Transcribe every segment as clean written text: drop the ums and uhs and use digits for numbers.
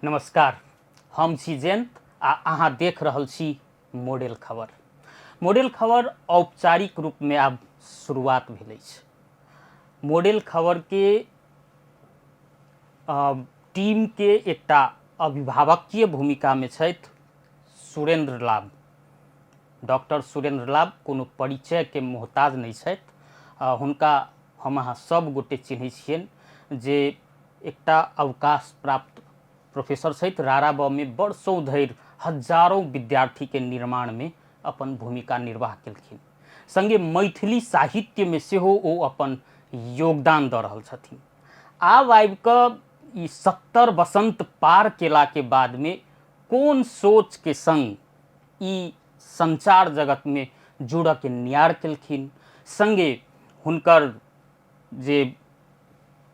नमस्कार, हम छी जयंत आ अहाँ देख रहल छी मॉडल खबर। मॉडल खबर औपचारिक रूपमे आब शुरुआत भेल अछि। मॉडल खबरके टीमके एकटा अभिभावकीय भूमिकामे छथि सुरेंद्र लाभ। डॉक्टर सुरेंद्र लाभ कोनो परिचयके मोहताज नहि छथि। हुनका हम अहाँ सब गोटे चिन्है छियनि जे एकटा अवकाश प्राप्त प्रोफेसर छथि। राराबमे वर्षों धरि हजारों विद्यार्थीके निर्माणमे अपन भूमिका निर्वाह केलखिन। संगे मैथिली साहित्यमे सेहो ओ अपन योगदान दऽ रहल छथिन। आब आबि कऽ ई 70 वसंत पार केलाके बादमे कोन सोचके संग ई संचार जगतमे जुड़ऽके नियार केलखिन, संगे हुनकर जे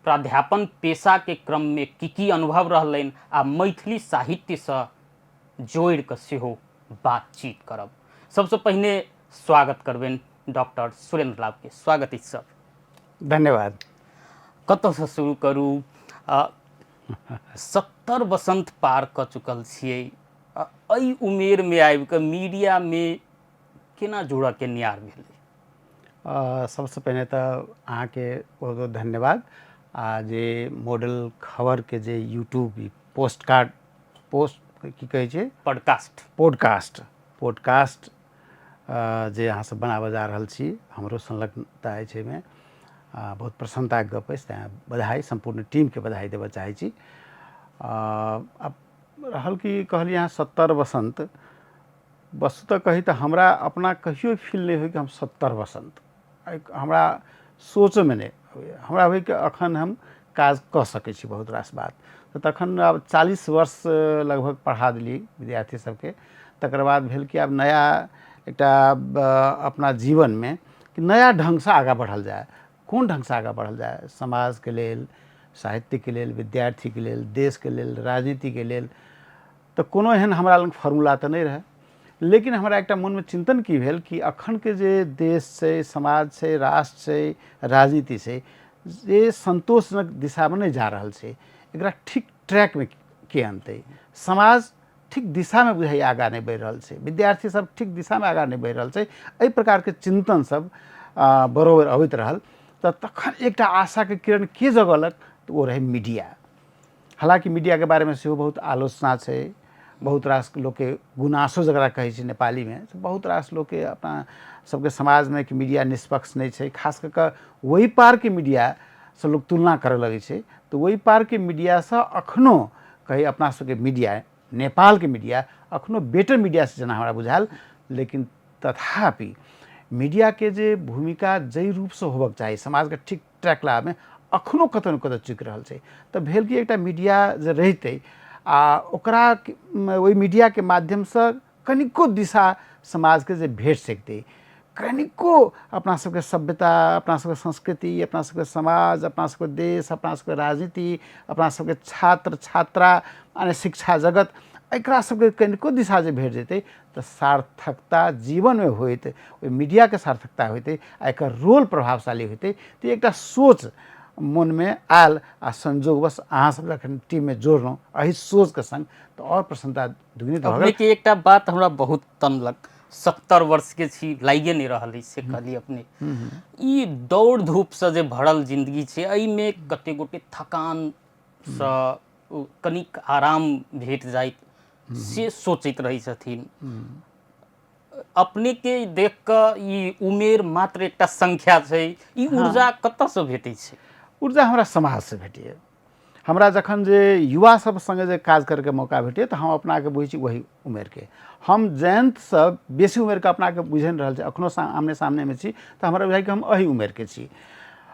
प्राध्यापन पेशाके क्रममे की की अनुभव रहलनि आ मैथिली साहित्यसँ जोड़ि कऽ सेहो बातचीत करब। सबसँ पहिने स्वागत करबनि डॉक्टर सुरेंद्र लाभके। स्वागत अछि सर। धन्यवाद। कतऽसँ शुरू करू? 70 वसंत पार कऽ चुकल छियै, एहि उमेरमे आबि कऽ मीडियामे केना जुड़ऽके नियार भेलै? सबसँ पहिने तऽ अहाँके बहुत बहुत धन्यवाद आ जे मॉडल खबरके जे यूट्यूब पोस्ट कार्ड पोस्ट की कहै छै, पॉडकास्ट, पॉडकास्ट जे अहाँ सब बनाबऽ जा रहल छी, हमरो संलग्नता अछि एहिमे। बहुत प्रसन्नताके गप अछि, तैँ बधाई, सम्पूर्ण टीमके बधाई देबऽ चाहै छी। आब रहल कि कहलियै अहाँ 70 वसन्त, वस्तुतः कही तऽ हमरा अपना कहियो फील नहि होय कि हम 70 वसन्त, हमरा सोचोमे नहि अबैए। हमरा होय कि अखन हम काज कऽ सकै छी बहुत रास बात। तऽ तखन आब 40 वर्ष लगभग पढ़ा देलियै विद्यार्थी सबके। तकर बाद भेल कि आब नया एकटा अपना जीवनमे कि नया ढङ्गसँ आगाँ बढ़ल जाय। कोन ढङ्गसँ आगाँ बढ़ल जाय? समाजके लेल, साहित्यके लेल, विद्यार्थीके लेल, देशके लेल, राजनीतिके लेल। तऽ कोनो एहन हमरा लग फॉर्मूला तऽ नहि रहै, लेकिन हमरा एकटा मोनमे चिन्तन की भेल कि अखनके जे देश छै, समाज छै, राष्ट्र छै, राजनीति छै, जे सन्तोषजनक दिशामे नहि जा रहल छै, एकरा ठीक ट्रैकमे के अनतै? समाज ठीक दिशामे बुझाइए आगाँ नहि बढ़ि रहल छै, विद्यार्थी सब ठीक दिशामे आगाँ नहि बढ़ि रहल छै। एहि प्रकारके चिन्तन सब बरोबर अबैत रहल। तऽ तखन एकटा आशाके किरण के जगौलक? तऽ ओ रहै मीडिया। हालाँकि मीडियाके बारेमे सेहो बहुत आलोचना छै, बहुत रास लोकके गुनासो जकरा कहै छै नेपालीमे, बहुत रास लोकके अपना सबके समाजमे कि मीडिया निष्पक्ष नहि छै। खास कऽ कऽ ओहि पारके मीडियासँ लोक तुलना करऽ लगै छै, तऽ ओहि पारके मीडियासँ अखनो कही अपना सबके मीडिया, नेपालके मीडिया अखनो बेटर मीडियासँ जेना हमरा बुझायल। लेकिन तथापि मीडियाके जे भूमिका जाहि रूपसँ होबक चाही समाजके ठीक ट्रैक लाबऽमे, अखनो कतौ ने कतौ चुकि रहल छै। तऽ भेल कि एकटा मीडिया जे रहितै आ ओकरा ओहि मीडियाके माध्यमसँ कनिको दिशा समाजके जे भेट सकितै, कनिको अपना सबके सभ्यता, अपना सबके संस्कृति, अपना सबके समाज, अपना सबके देश, अपना सबके राजनीति, अपना सबके छात्र छात्रा माने शिक्षा जगत, एकरा सबके कनिको दिशा जे भेट जेतै तऽ सार्थकता जीवनमे होइत, ओहि मीडियाके सार्थकता होइतै आ एकर रोल प्रभावशाली होइतै। तऽ एकटा सोच मोनमे आयल आ संजोगवश अहाँ सब जखन टीममे जोड़लहुँ एहि सोचके सङ्ग तऽ आओर प्रसन्नता दुगुनित भऽ गेल। अपनेके एकटा बात हमरा बहुत तनलक, 70 वर्षके छी लागिए नहि रहल अछि से कहलियै अपने। ई दौड़ धूपसँ जे भरल जिन्दगी छै, एहिमे कते गोटे थकानसँ कनिक आराम भेट जाइत से सोचैत रहै छथिन। अपने के देख कऽ ई उमेर मात्र एकटा संख्या छै, ई ऊर्जा कतऽसँ भेटै छै? ऊर्जा हमरा समाजसँ भेटैए। हमरा जखन जे युवा सब सङ्गे जे काज करैके मौका भेटैए तऽ हम अपनाके बुझै छी वही उमेरके। हम जयन्तसँ बेसी उमेरके अपनाके बुझि नहि रहल छी, अखनो आमने सामनेमे छी तऽ हमरा बुझाइ कि हम एही उमेरके छी।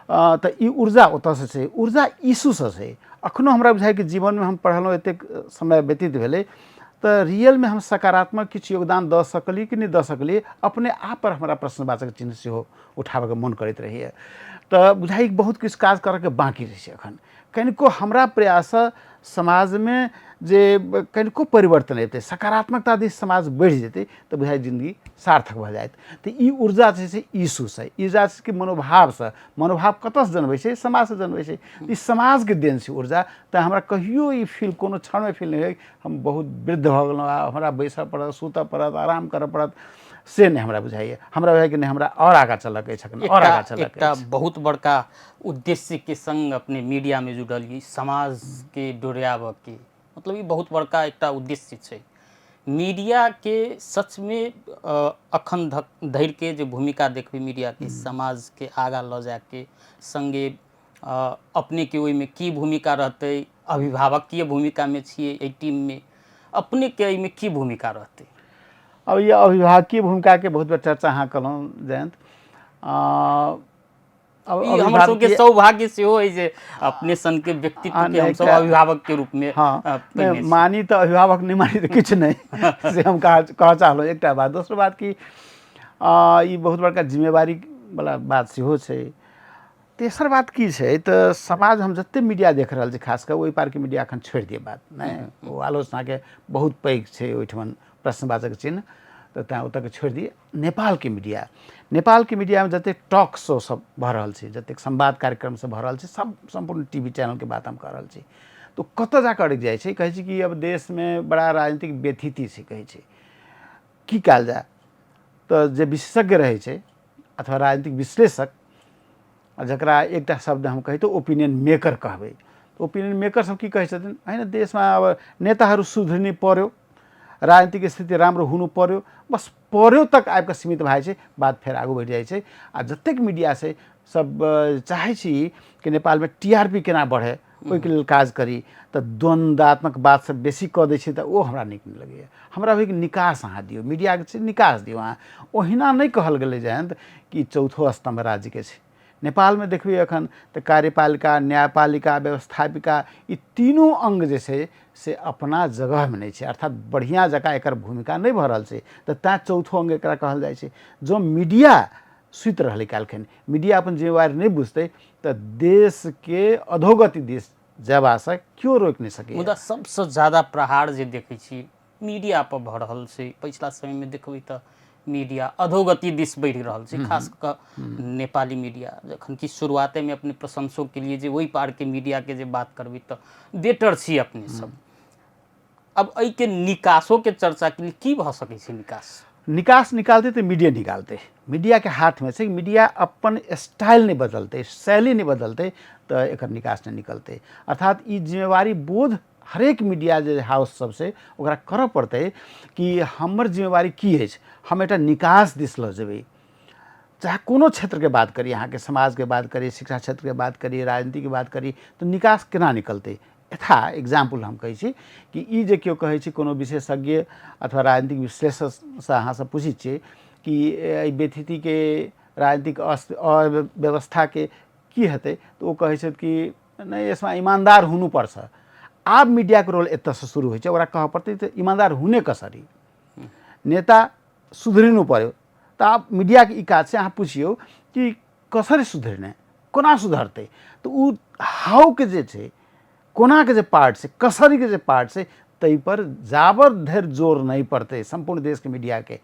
तऽ ई ऊर्जा ओतऽसँ छै, ऊर्जा यीशुसँ छै। अखनो हमरा बुझाइ कि जीवनमे हम पढ़लहुँ, एतेक समय व्यतीत भेलै तऽ रियलमे हम सकारात्मक किछु योगदान दऽ सकलियै कि नहि दऽ सकलियै, अपने आप पर हमरा प्रश्नवाचक चिन्ह सेहो उठाबैके मोन करैत रहैए। तऽ बुझाइ बहुत किछु काज करऽके बाँकी रहै छै। एखन कनिको हमरा प्रयाससँ समाजमे जे कनिको परिवर्तन अयतै, सकारात्मकता दिस समाज बढ़ि जेतै, तऽ बुझाइ जिन्दगी सार्थक भऽ जायत। तऽ ई ऊर्जा जे छै से यीशुसँ, ई ऊर्जा छै कि मनोभावसँ। मनोभाव कतऽसँ जनबै छै? समाजसँ जनबै छै। ई समाजके देन छै ऊर्जा। तऽ हमरा कहियो ई फील कोनो क्षणमे फील नहि होय हम बहुत वृद्ध भऽ गेलहुँ आ हमरा बैसऽ पड़त, सुतऽ पड़त, आराम करऽ पड़त, से नहि हमरा बुझाइए। हमरा बुझाइए कि नहि, हमरा आओर आगाँ चलऽके अछि, आओर आगाँ चलऽके एकटा अछि। बहुत बड़का उद्देश्यके संग अपने मीडियामे जुड़ल ई समाजके डोरियाबऽके, मतलब ई बहुत बड़का एकटा उद्देश्य छै मीडियाके। सचमे अखन धरिके जे भूमिका देखबै मीडियाके समाजके आगाँ लऽ जायके संगे अपनेके ओहिमे की भूमिका रहतै? अभिभावकीय भूमिकामे छियै एहि टीममे, अपनेके एहिमे की भूमिका रहतै? अब ई अभिभावकीय भूमिकाके बहुत बेर चर्चा अहाँ केलहुँ जयन्त। अब ई हमर सबके सौभाग्य सेहो अइ जे अपने सन के व्यक्तित्व के हमसब अभिभावक के रूप में हँ, मानी तऽ अभिभावक, नहि मानी तऽ किछु नहि, से हम कह चाहलहुँ एकटा बात। दोसर बात कि ई बहुत बड़का जिम्मेवारी वाला बात सेहो छै। तेसर बात की छै तऽ समाज, हम जतेक मीडिया देख रहल छी, खास कऽ ओहि पारके मीडिया एखन छोड़ि दिअ बात नहि, ओ आलोचनाके बहुत पैघ छै ओहिठमन प्रश्नवाचक चिन्ह, तऽ तैँ ओतऽके छोड़ि दिअ। नेपालके मीडिया, नेपालके मीडियामे जतेक टॉक शो सब भऽ रहल छै, जतेक संवाद कार्यक्रम सब भऽ रहल छै, सब सम्पूर्ण टी वी चैनलके बात हम कऽ रहल छी, तऽ कतऽ जाकऽ अटकि जाइ छै? कहै छै कि अब देशमे बड़ा राजनीतिक व्यथिति छै, कहै छै की कयल जाय? तऽ जे विशेषज्ञ रहै छै अथवा राजनीतिक विश्लेषक, जकरा एकटा शब्द हम कही तऽ ओपिनियन मेकर कहबै, ओपिनियन मेकर सब की कहै छथिन? होइन, देशमा अब नेताहरू सुध्रिनु पर्यो, राजनीतिक स्थिति राम्रो हुनु पर्यो, बस पर्यो तक आबिकऽ सीमित भए जाइ छै बात, फेर आगू बढ़ि जाइ छै। आ जतेक मीडिया छै सब चाहै छी कि नेपालमे टी आर पी केना बढ़े, ओहिके लेल काज करी, तऽ द्वन्द्वात्मक बात सब बेसी कऽ दै छै, तऽ ओ हमरा नीक नहि लगैए। हमरा होइए कि निकास अहाँ दियौ, मीडियाके छै निकास दियौ अहाँ। ओहिना नहि कहल गेलै जयन्त कि चौथो स्तम्भ राज्यके छै। नेपालमे देखबै एखन तऽ कार्यपालिका, न्यायपालिका, व्यवस्थापिका, ई तीनू अङ्ग जे छै से अपना जगहमे नहि छै, अर्थात बढ़िआँ जकाँ एकर भूमिका नहि भऽ रहल छै, तऽ तैँ चौथो अङ्ग एकरा कहल जाइ छै। जँ मीडिया सुति रहलै काल्हिखन, मीडिया अपन जिम्मेवारी नहि बुझतै, तऽ देशके अधोगति दिस जयबासँ केओ रोकि नहि सकैए। मुदा सबसँ ज्यादा प्रहार जे देखै छी मीडिया पर भऽ रहल छै, पछिला समयमे देखबै तऽ मीडिया अधोगति दिस बढ़ि रहल छै, खास कऽ नेपाली मीडिया। जखन कि शुरुआतेमे अपने प्रशंसो केलिए जे ओहि पारके मीडियाके जे बात करबै तऽ बेटर छी अपने सब। अब एहिके निकासोके चर्चा के लिए की भऽ सकै छै निकास? निकास निकालतै तऽ मीडिया निकालतै। मीडियाके हाथमे छै। मीडिया अपन स्टाइल नहि बदलतै, शैली नहि बदलतै, तऽ एकर निकास नहि निकलतै। अर्थात ई जिम्मेवारी बोध हरेक मीडिया जे हाउस सब छै ओकरा करऽ पड़तै कि हमर जिम्मेवारी की अछि, हम एकटा निकास दिस लऽ जेबै। चाहे कोनो क्षेत्रके बात करी, अहाँके समाजके बात करी, शिक्षा क्षेत्रके बात करी, राजनीतिके बात करी, तऽ निकास केना निकलतै? यथा एग्जाम्पल हम कहै छी कि ई जे केओ कहै छै, कोनो विशेषज्ञ अथवा राजनीतिक विश्लेषकसँ अहाँसँ पूछै छियै कि एहि व्यथितिके, राजनीतिक अव्यवस्थाके की हेतै, तऽ ओ कहै छथि कि नहि, यसमा इमान्दार हुनुपर्छ। आब मीडियाके रोल एतऽसँ शुरू होइ छै। ओकरा कहऽ पड़तै तऽ इमान्दार हुने कसरी? नेता सुधरिनु पर्यो। तऽ आब मीडियाके ई काज छै, अहाँ पुछियौ कि कसरी सुधरने, कोना सुधरतै, तऽ ओ हाउके जे छै, कोनाके जे पार्ट छै, कसरीके जे पार्ट छै, ताहिपर जाबर धरि जोर नहि पड़तै सम्पूर्ण देशके मीडियाके,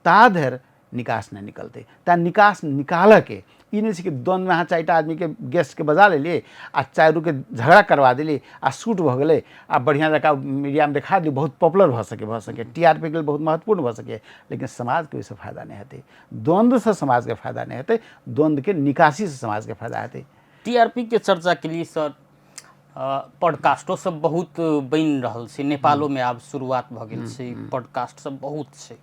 ता धरि निकास नहि निकलतै। तैँ निकास निकालऽके ई नहि छै कि द्वन्द्वमे अहाँ चारिटा आदमीके गेस्टके बजा लेलियै आ चारूके झगड़ा करवा देलियै आ शूट भऽ गेलै आ बढ़िआँ जकाँ मीडियामे देखा दियौ, बहुत पॉपुलर भऽ सकै, टी आर पी के लेल बहुत महत्वपूर्ण भऽ सकैए, लेकिन समाजके ओहिसँ फायदा नहि हेतै। द्वन्द्वसँ समाजके फायदा नहि हेतै, द्वन्द्वके निकासीसँ समाजके फायदा हेतै। टी आर पी के चर्चा के लिए सर, पॉडकास्टो सब बहुत बनि रहल छै नेपालोमे, आब शुरुआत भऽ गेल छै, पॉडकास्ट सब बहुत छै,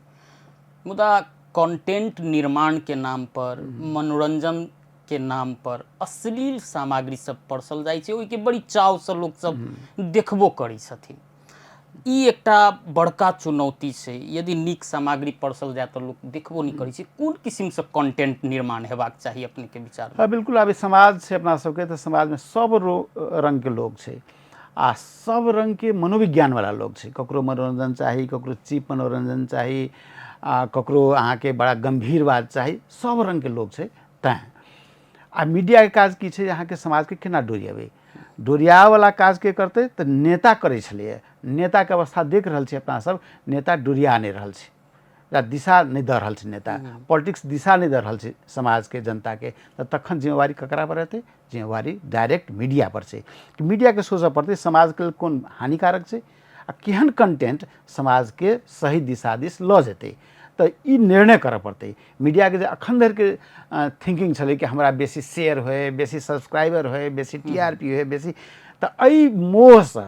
मुदा कंटेंट निर्माण के नाम पर, मनोरंजन के नाम पर अश्लील सामग्री सब परसल जाइ छै। ओहिके बड़ी चावसँ लोकसब देखबो करै छथिन। ई एकटा बड़का चुनौती छै। यदि नीक सामग्री परसल जाय तऽ लोक देखबो नहि करै छै। कोन किसिमसँ कंटेंट निर्माण हेबाक चाही अपनेके विचार? हँ, बिल्कुल। आब समाज छै अपना सबके, तऽ समाजमे सब रङ्गके लोक छै आ सब रङ्गके मनोविज्ञानवला लोक छै। ककरो मनोरञ्जन चाही, ककरो चीप मनोरञ्जन चाही आ ककरो अहाँके बड़ा गम्भीर बात चाही। सब रङ्गके लोक छै। तैँ आ मीडियाके काज की छै? अहाँके समाजके केना डोरिएबै। डोरियावला काज के करतै? तऽ नेता करै छलैए। नेताके अवस्था देख रहल छी अपना सब, नेता डोरिया नहि रहल छै, या दिशा नहि दऽ रहल छै नेता, पॉलिटिक्स दिशा नहि दऽ रहल छै समाजके, जनताके। तऽ तखन जिम्मेवारी ककरा पर हेतै? जिम्मेवारी डायरेक्ट मीडिया पर छै कि मीडियाके सोचऽ पड़तै समाजके लेल कोन हानिकारक छै आ केहन कंटेंट समाजके सही दिशा दिस लऽ जेतै। तऽ ई निर्णय करऽ पड़तै मीडियाके। जे अखन धरिके थिंकिंग छलै कि हमरा बेसी शेयर होय, बेसी सब्सक्राइबर होय, बेसी TRP होय, बेसी, तऽ एहि मोहसँ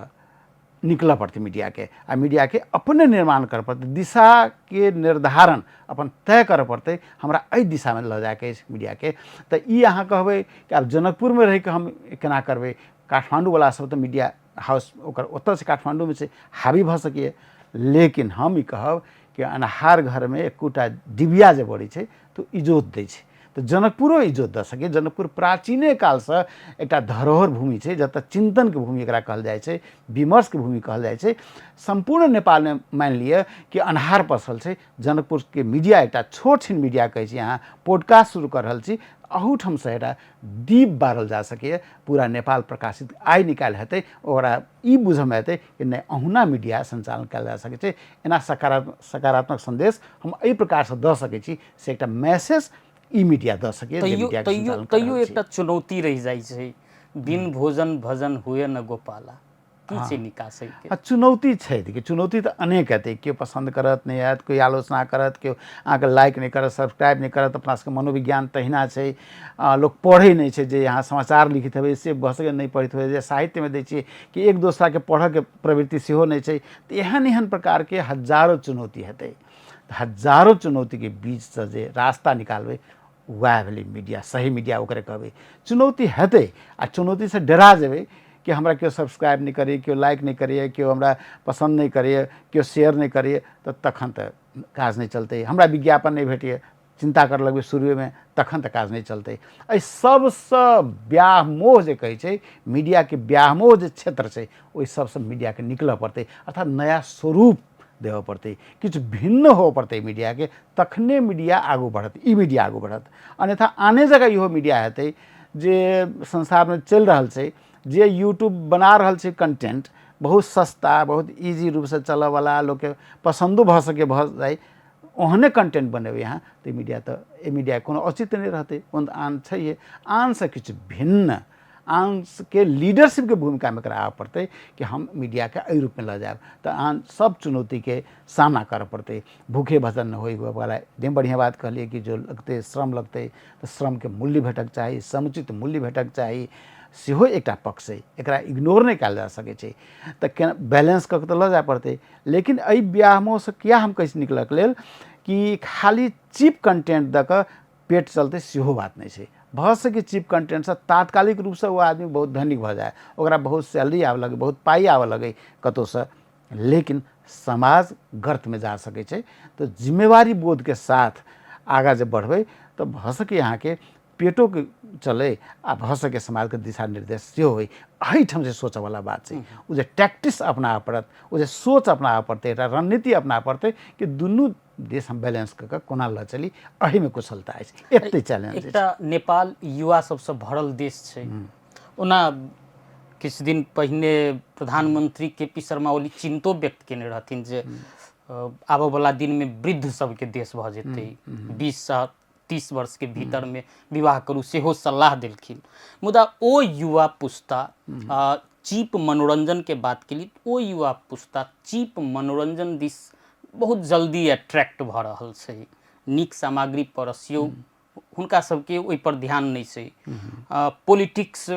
निकलऽ पड़तै मीडियाके आ मीडियाके अपने निर्माण करऽ पड़तै, दिशाके निर्धारण अपन तय करऽ पड़तै, हमरा एहि दिशामे लऽ जायके अछि मीडियाके। तऽ ई अहाँ कहबै कि आब जनकपुरमे रहिकऽ हम केना करबै? काठमाण्डूवला सब तऽ मीडिया हाउस ओकर ओतऽ छै, काठमाण्डूमे छै, हावी भऽ सकैए। लेकिन हम ई कहब कि अन्हार घरमे एकोटा डिबिया जे बरै छै तऽ इजोत दै छै, तऽ जनकपुरो इजोत दऽ सकैए। जनकपुर प्राचीने कालसँ एकटा धरोहर भूमि छै, जतऽ चिन्तनके भूमि एकरा कहल जाइ छै, विमर्शके भूमि कहल जाइ छै। सम्पूर्ण नेपालमे मानि लिअ कि अन्हार पसरल छै, जनकपुरके मीडिया एकटा छोट छिन मीडिया कहै छी अहाँ, पॉडकास्ट शुरू कऽ रहल छी, अहूठामसँ एकटा दीप बारल जा सकैए। पूरा नेपाल प्रकाशित आइ निकालि हेतै, ओकरा ई बुझऽमे हेतै कि नहि, अहुना मीडिया सञ्चालन कयल जा सकै छै, एना सकारात्मक सन्देश हम एहि प्रकारसँ दऽ सकै छी, से एकटा मैसेज ई मीडिया दऽ सकैए। तैयो तैयो तैयो एकटा चुनौती रहि जाइ छै, बिन भोजन भजन हुए न गोपाला, की छै निकासै के? आ चुनौती छै, देखियौ चुनौती तऽ अनेक हेतै। केओ पसन्द करत, नहि आयत, कोइ आलोचना करत, केओ अहाँके लाइक नहि करत, सब्सक्राइब नहि करत। अपना सबके मनोविज्ञान तहिना छै, लोक पढ़ै नहि छै। जे अहाँ समाचार लिखैत हेबै से भऽ सकैए नहि पढ़ैत होय, जे साहित्यमे दै छियै कि एक दोसराके पढ़ऽके प्रवृत्ति सेहो नहि छै। तऽ एहन एहन प्रकारके हजारो चुनौती हेतै। तऽ हजारो चुनौतीके बीचसँ जे रास्ता निकालबै वएह भेलै मीडिया, सही मीडिया ओकरे कहबै। चुनौती हेतै आ चुनौतीसँ डरा जेबै कि हमरा केओ सब्सक्राइब नहि करैए, केओ लाइक नहि करैए, केओ हमरा पसन्द नहि करैए, केओ शेयर नहि करैए, तऽ तखन तऽ काज नहि चलतै। हमरा विज्ञापन नहि भेटैए, चिन्ता करऽ लगबै शुरुएमे, तखन तऽ काज नहि चलतै। एहि सबसँ व्यामोह जे कहै छै, मीडियाके व्यामोह जे क्षेत्र छै, ओहि सबसँ मीडियाके निकलऽ पड़तै, अर्थात नया स्वरूप देबऽ पड़तै, किछु भिन्न होबऽ पड़तै मीडियाके, तखने मीडिया आगू बढ़त, ई मीडिया आगू बढ़त। अन्यथा आने जगह इहो मीडिया हेतै जे संसारमे चलि रहल छै, जे यूट्यूब बना रहल छै कंटेंट बहुत सस्ता, बहुत इजी रूपसँ चलऽवला, लोकके पसन्दो भऽ सकै भऽ जाइ, ओहने कंटेंट बनेबै अहाँ तऽ मीडिया तऽ एहि मीडियाके कोनो औचित्य नहि रहतै। ओहन तऽ आन छैहे, आनसँ किछु भिन्न, आनके लीडरशिपके भूमिकामे एकरा आबऽ पड़तै कि हम मीडियाके एहि रूपमे लऽ जायब, तऽ आन सब चुनौतीके सामना करऽ पड़तै। भूखे भजन नहि होइ वाला एकदम बढ़िआँ बात कहलियै कि जो लगतै श्रम लगतै, तऽ श्रमके मूल्य भेटक चाही, समुचित मूल्य भेटक चाही, सेहो एकटा पक्ष छै, एकरा इग्नोर नहि कयल जा सकै छै। तऽ केना बैलेंस कऽ के तऽ लऽ जाय पड़तै। लेकिन एहि ब्याहमोहसँ किया हम कहै छी निकलऽके लेल कि खाली चीप कंटेंट दऽ कऽ पेट चलतै सेहो बात नहि छै। भऽ सकै चीप कंटेंटसँ तात्कालिक रूपसँ ओ आदमी बहुत धनिक भऽ जाय, ओकरा बहुत सैलरी आबऽ लगै, बहुत पाइ आबऽ लगै कतहुसँ, लेकिन समाज गर्तमे जा सकै छै। तऽ जिम्मेवारी बोधके साथ आगाँ जे बढ़बै तऽ भऽ सकै अहाँके पेटोके चलै आ भऽ सकै समाजके दिशा निर्देश सेहो होइ। एहिठाम जे सोचऽवला बात छै, ओ जे टैक्टिस अपनाबऽ पड़त, ओ जे सोच अपनाबऽ पड़तै, एकटा रणनीति अपनाबऽ पड़तै कि दुनू देश हम बैलेंस कऽ कऽ कोना लऽ चली, एहिमे कुशलता अछि, एते चैलेंज अछि। एकटा नेपाल युवा सबसँ भरल देश छै। ओना किछु दिन पहिने प्रधानमंत्री के पी शर्मा ओली चिंतो व्यक्त केने रहथिन जे आबऽवला दिनमे वृद्ध सबके देश भऽ जेतै, 20 से 30 वर्षके भीतरमे विवाह करू सेहो सलाह देलखिन। मुदा ओ युवा पुस्ता चीप मनोरंजनके बात केली, ओ युवा पुस्ता चीप मनोरंजन दिस बहुत जल्दी अट्रैक्ट भऽ रहल छै। नीक सामग्री परसियौ, हुनका सबके ओहिपर ध्यान नहि छै। पॉलिटिक्स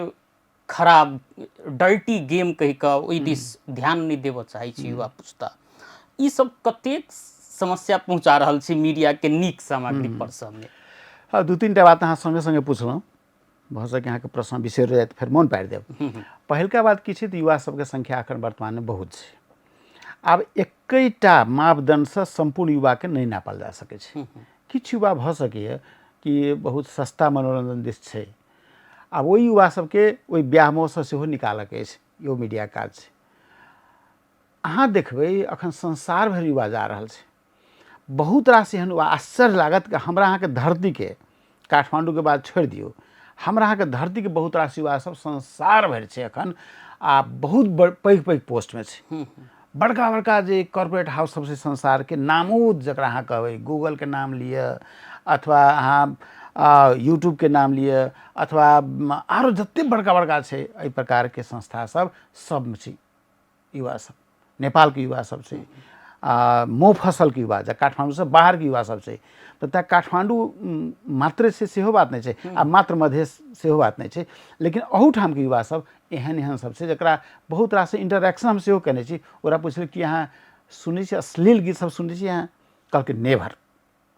खराब डर्टी गेम कहि कऽ ओहि दिस ध्यान नहि देबऽ चाहै छै युवा पुस्ता। ई सब कतेक समस्या पहुँचा रहल छै मीडियाके नीक सामग्री परसऽमे? हँ, दू तीन टा बात अहाँ सङ्गे सङ्गे पुछलहुँ, भऽ सके अहाँके प्रश्न बिसरि जाय तऽ फेर मोन पाड़ि देब। पहिलका बात की छै तऽ युवा सबके संख्या एखन वर्तमानमे बहुत छै। आब एकैटा मापदण्डसँ सम्पूर्ण युवाके नहि नापल जा सकै छै। किछु युवा भऽ सकैए कि बहुत सस्ता मनोरञ्जन दिस छै, आब ओहि युवा सबके ओहि ब्याहमोहसँ सेहो निकालऽके अछि, इहो मीडियाके काज छै। अहाँ देखबै एखन संसार भरि युवा जा रहल छै, बहुत रास एहन आश्चर्य लागत कि हमरा अहाँके धरतीके काठमाण्डूके बात छोड़ि दियौ, हमरा अहाँके धरतीके बहुत रास युवा सब संसार भरि छै एखन, आ बहुत पैघ पैघ पोस्टमे छै। बड़का बड़का जे कॉर्पोरेट हाउस सब छै संसारके, नामोद जकरा अहाँ कहबै, गूगलके नाम लिअ अथवा अहाँ यूट्यूबके नाम लिअ अथवा आरो जते बड़का बड़का छै एहि प्रकारके संस्था सब, सबमे छै युवा सब। नेपालके युवा सब छै, आ मोफसलके युवा, जे काठमाण्डूसँ बाहरके युवा सब छै। तऽ तेँ काठमाण्डू मात्रे छै सेहो बात नहि छै, आ मात्र मधेश सेहो बात नहि छै, लेकिन अहूठामके युवा सब एहन एहन सब छै जकरा बहुत रास इंटरेक्शन हम सेहो केने छी। ओकरा पुछलियै कि अहाँ सुनै छी अश्लील गीत सब सुनै छी अहाँ? कहलकै नेवर,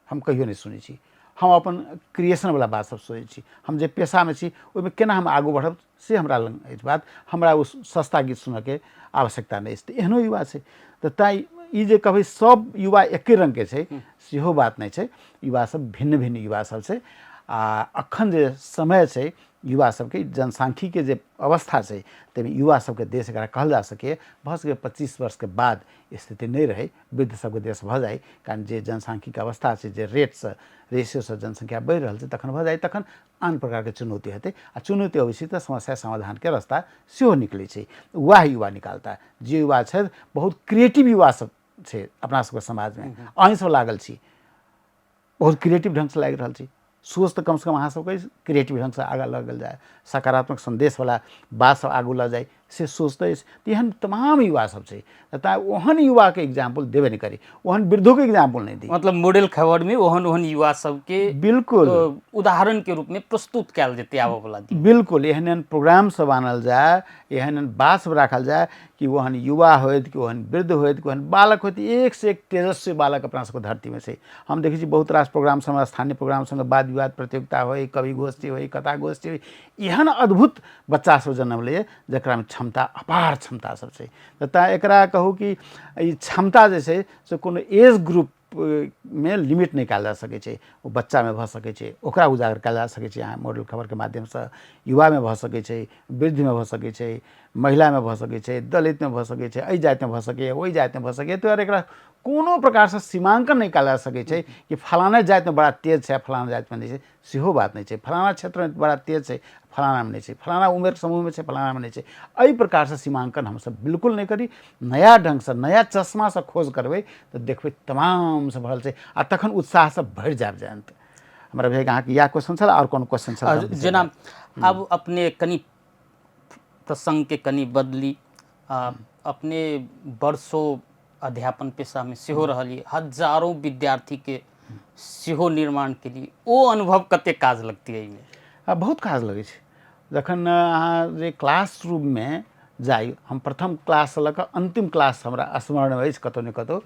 हम कहियो नहि सुनै छी, हम अपन क्रिएशनवला बात सब सोचै छी, हम जे पेशामे छी ओहिमे केना हम आगू बढ़ब से हमरा लग अछि बात, हमरा ओ सस्ता गीत सुनऽके आवश्यकता नहि अछि। तऽ एहनो युवा छै। तऽ तैँ ई जे कहबै सब युवा एके रङ्गके छै सेहो बात नहि छै, युवा सब भिन्न भिन्न युवा सब छै। आ अखन जे समय छै युवा सबके, जनसांख्यिकीके जे अवस्था छै ताहिमे युवा सबके देश एकरा कहल जा सकैए। भऽ सकैए 25 वर्षके बाद स्थिति नहि रहै, वृद्ध सबके देश भऽ जाइ, कारण जे जनसांख्यिक अवस्था छै, जे रेटसँ रेशियोसँ जनसंख्या बढ़ि रहल छै, तखन भऽ जाइ, तखन आन प्रकारके चुनौती हेतै। आ चुनौती अबै छै तऽ समस्या समाधानके रास्ता सेहो निकलै छै, वएह युवा निकालता जे युवा छथि। बहुत क्रिएटिव युवा सब छै अपना सबके समाजमे, अहीं सब लागल छी, बहुत क्रिएटिव ढङ्गसँ लागि रहल छी। सोच तऽ कमसँ कम अहाँ सबके क्रिएटिव ढङ्गसँ आगाँ लऽ गेल जाय, सकारात्मक सन्देशवला बात सब आगू लऽ जाय से सोच तऽ अछि। तऽ एहन तमाम युवा सब छै, तऽ ओहन युवाके एग्जाम्पल देबे नहि करी, ओहन वृद्धोके एग्जाम्पल नहि दी। मतलब मॉडल खबरमे ओहन ओहन युवा सबके बिल्कुल उदाहरण के रूप में प्रस्तुत कयल जेतै आबऽ वाला दिन। बिल्कुल, एहन एहन प्रोग्राम सब आनल जाय, एहन एहन बात सब राखल जाय कि ओहन युवा होइत कि ओहन वृद्ध होइत कि ओहन बालक होइत, एक से एक तेजस्वी बालक अपना सबके धरतीमे छै। हम देखै छी बहुत रास प्रोग्राम सबमे, स्थानीय प्रोग्राम सबमे वाद विवाद प्रतियोगिता होइ, कवि गोष्ठी होइ, कथा गोष्ठी होइ, एहन अद्भुत बच्चा सब जन्म लैए जकरामे क्षमता, अपार क्षमता सब छै। तऽ तैँ एकरा कहू कि ई क्षमता जे छै से कोनो एज ग्रुप मे लिमिट नहि कयल जा सकै छै। ओ बच्चामे भऽ सकै छै, ओकरा उजागर कयल जा सकै छै अहाँ मॉडल खबरके माध्यमसँ, युवामे भऽ सकै छै, वृद्धमे भऽ सकै छै, महिलामे भऽ सकै छै, दलितमे भऽ सकै छै, एहि जातिमे भऽ सकैए, ओहि जातिमे भऽ सकैए। ताहि दुआरे एकरा कोनो प्रकारसँ सीमाङ्कन नहि कयल जा सकै छै कि फलाना जातिमे बड़ा तेज छै आ फलाना जातिमे नहि छै, सेहो बात नहि छै। फलाना क्षेत्रमे बड़ा तेज छै, फलानामे नहि छै, फलाना उमेर समूहमे छै, फलानामे नहि छै। एहि प्रकारसँ सीमाङ्कन हमसब बिल्कुल नहि करी। नया ढङ्गसँ, नया चश्मासँ खोज करबै तऽ देखबै तमामसँ भरल छै, आ तखन उत्साहसँ भरि जायब जयन्त। हमरा भेल अहाँके इएह क्वेश्चन छल, आओर कोनो क्वेश्चन छल? जेना आब अपने कनि प्रसङ्गके कनि बदली, अपने वर्षों अध्यापन पेशामे सेहो रहलियै, हजारों विद्यार्थीके सेहो निर्माण केलियै, ओ अनुभव कते काज लगतै एहिमे? बहुत काज लगै छै। जखन अहाँ जे क्लासरूममे जाइ, हम प्रथम क्लाससँ लऽ कऽ अन्तिम क्लास हमरा स्मरण अछि कतहु ने कतहु,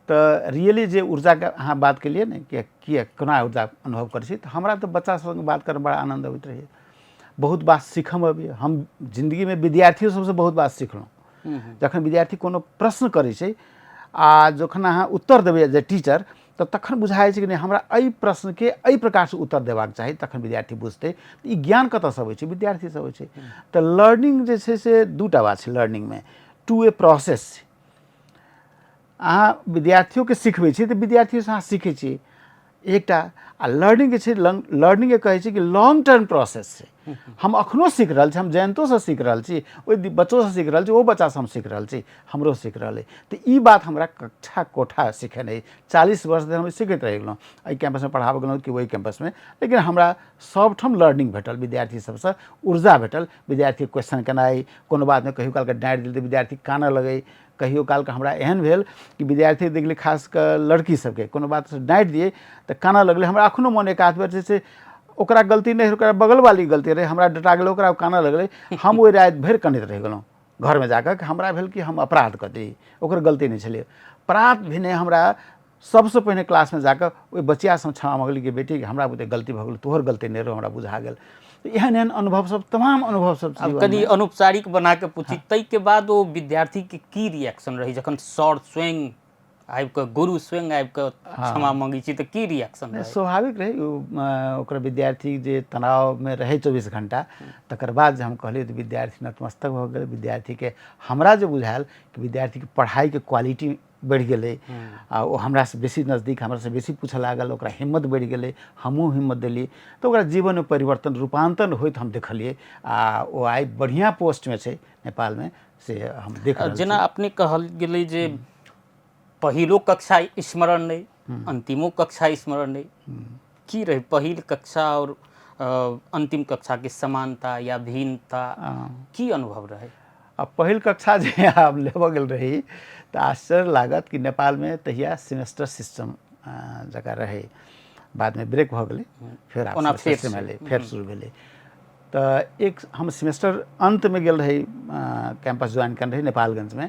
तऽ रियली जे ऊर्जाके अहाँ बात केलियै ने कि किए कोना ऊर्जा अनुभव करै छी, तऽ हमरा तऽ बच्चा सबके बात करैमे बड़ा आनन्द अबैत रहैए, बहुत बात सीखऽमे अबैए। हम जिन्दगीमे विद्यार्थियो सबसँ बहुत बात सिखलहुँ। जखन विद्यार्थी कोनो प्रश्न करै छै आ जखन अहाँ उत्तर देबै एज ए टीचर, तऽ तखन बुझाइ छै कि नहि हमरा एहि प्रश्नके एहि प्रकारसँ उत्तर देबाक चाही, तखन विद्यार्थी बुझतै। ई ज्ञान कतऽसँ अबै छै? विद्यार्थीसँ अबै छै। तऽ लर्निंग जे छै से दूटा बात छै लर्निंगमे, टू ए प्रोसेस छै। अहाँ विद्यार्थियोके सिखबै छी तऽ विद्यार्थियोसँ अहाँ सीखै छी एकटा, आ लर्निंग जे छै, लर्निंगके कहै छै कि लॉन्ग टर्म प्रोसेस छै। हम अखनो सीख रहल छी, हम जयन्तोसँ सीख रहल छी, ओहि बच्चोसँ सीख रहल छी, ओ बच्चासँ हम सीख रहल छी, हमरो सीख रहल अइ। तऽ ई बात हमरा कक्षा कोठा सिखेने अइ। 40 वर्ष धरि हम सीखैत रहि गेलहुँ, एहि कैम्पसमे पढ़ाबऽ गेलहुँ कि ओहि कैम्पसमे, लेकिन हमरा सभठाम लर्निंग भेटल, विद्यार्थी सबसँ ऊर्जा भेटल। विद्यार्थी क्वेश्चन केनाइ, कोनो बातमे कहियो कालके डाँटि देल तऽ विद्यार्थी कानऽ लगै। कहियो कालके हमरा एहन भेल कि विद्यार्थी देखली, खास कऽ लड़की सबके, कोनो बातसँ डाँटि दियै तऽ कानऽ लगलै। हमरा अखनो मोन एक आध बेर जे छै ओकरा गलती नहि, ओकरा बगलवाली गलती रहै, हमरा डटा गेलै, ओकरा कानऽ लगलै। हम ओहि राति भरि कनैत रहि गेलहुँ घरमे जाकऽ, हमरा भेल कि हम अपराध कऽ दी, ओकर गलती नहि छलै। प्रात भेने हमरा सबसँ पहिने क्लासमे जाकऽ ओहि बचियासँ हम क्षमा मङ्गली कि बेटी हमरा बुते गलती भऽ गेल, तोहर गलती नहि रहौ, हमरा बुझा गेल। तऽ एहन एहन अनुभव सब, तमाम अनुभव सब। आब कनि अनौपचारिक बना कऽ पूछी, ताहिके बाद ओ विद्यार्थीके की रिएक्शन रहै जखन सर स्वयं आबि कऽ, गुरु स्वयं आबि कऽ क्षमा मङ्गै छी, तऽ की रिएक्शन रहै? स्वाभाविक रहै ओकर विद्यार्थी जे तनावमे रहै 24 घंटा, तकर बाद जे हम कहलियै तऽ विद्यार्थी नतमस्तक भऽ गेल। विद्यार्थीके हमरा जे बुझायल कि विद्यार्थीके पढ़ाइके क्वालिटी बढ़ि गेलै आ ओ हमरासँ बेसी नजदीक, हमरासँ बेसी पूछऽ लागल, ओकरा हिम्मत बढ़ि गेलै, हमहूँ हिम्मत देलियै, तऽ ओकरा जीवनमे परिवर्तन रूपान्तरण होइत हम देखलियै आ ओ आइ बढ़िआँ पोस्टमे छै नेपालमे, से हम देख रहल। जेना अपने कहल गेलै जे पहिलो कक्षा स्मरण नहि, अंतिमो कक्षा स्मरण नहि, की रहै पहिल कक्षा और अंतिम कक्षा के समानता या भिन्नता, की अनुभव रहै? आ पहिल कक्षा जे आब लेबऽ गेल रही तऽ आश्चर्य लागत कि नेपालमे तहिया सेमेस्टर सिस्टम जकाँ रहै, बादमे ब्रेक भऽ गेलै, फेर आब सेमेस्टर सिस्टम एलै, फेर शुरू भेलै। तऽ एक हम सेमेस्टर अन्तमे गेल रही, कैंपस ज्वाइन केने रही नेपालगंजमे,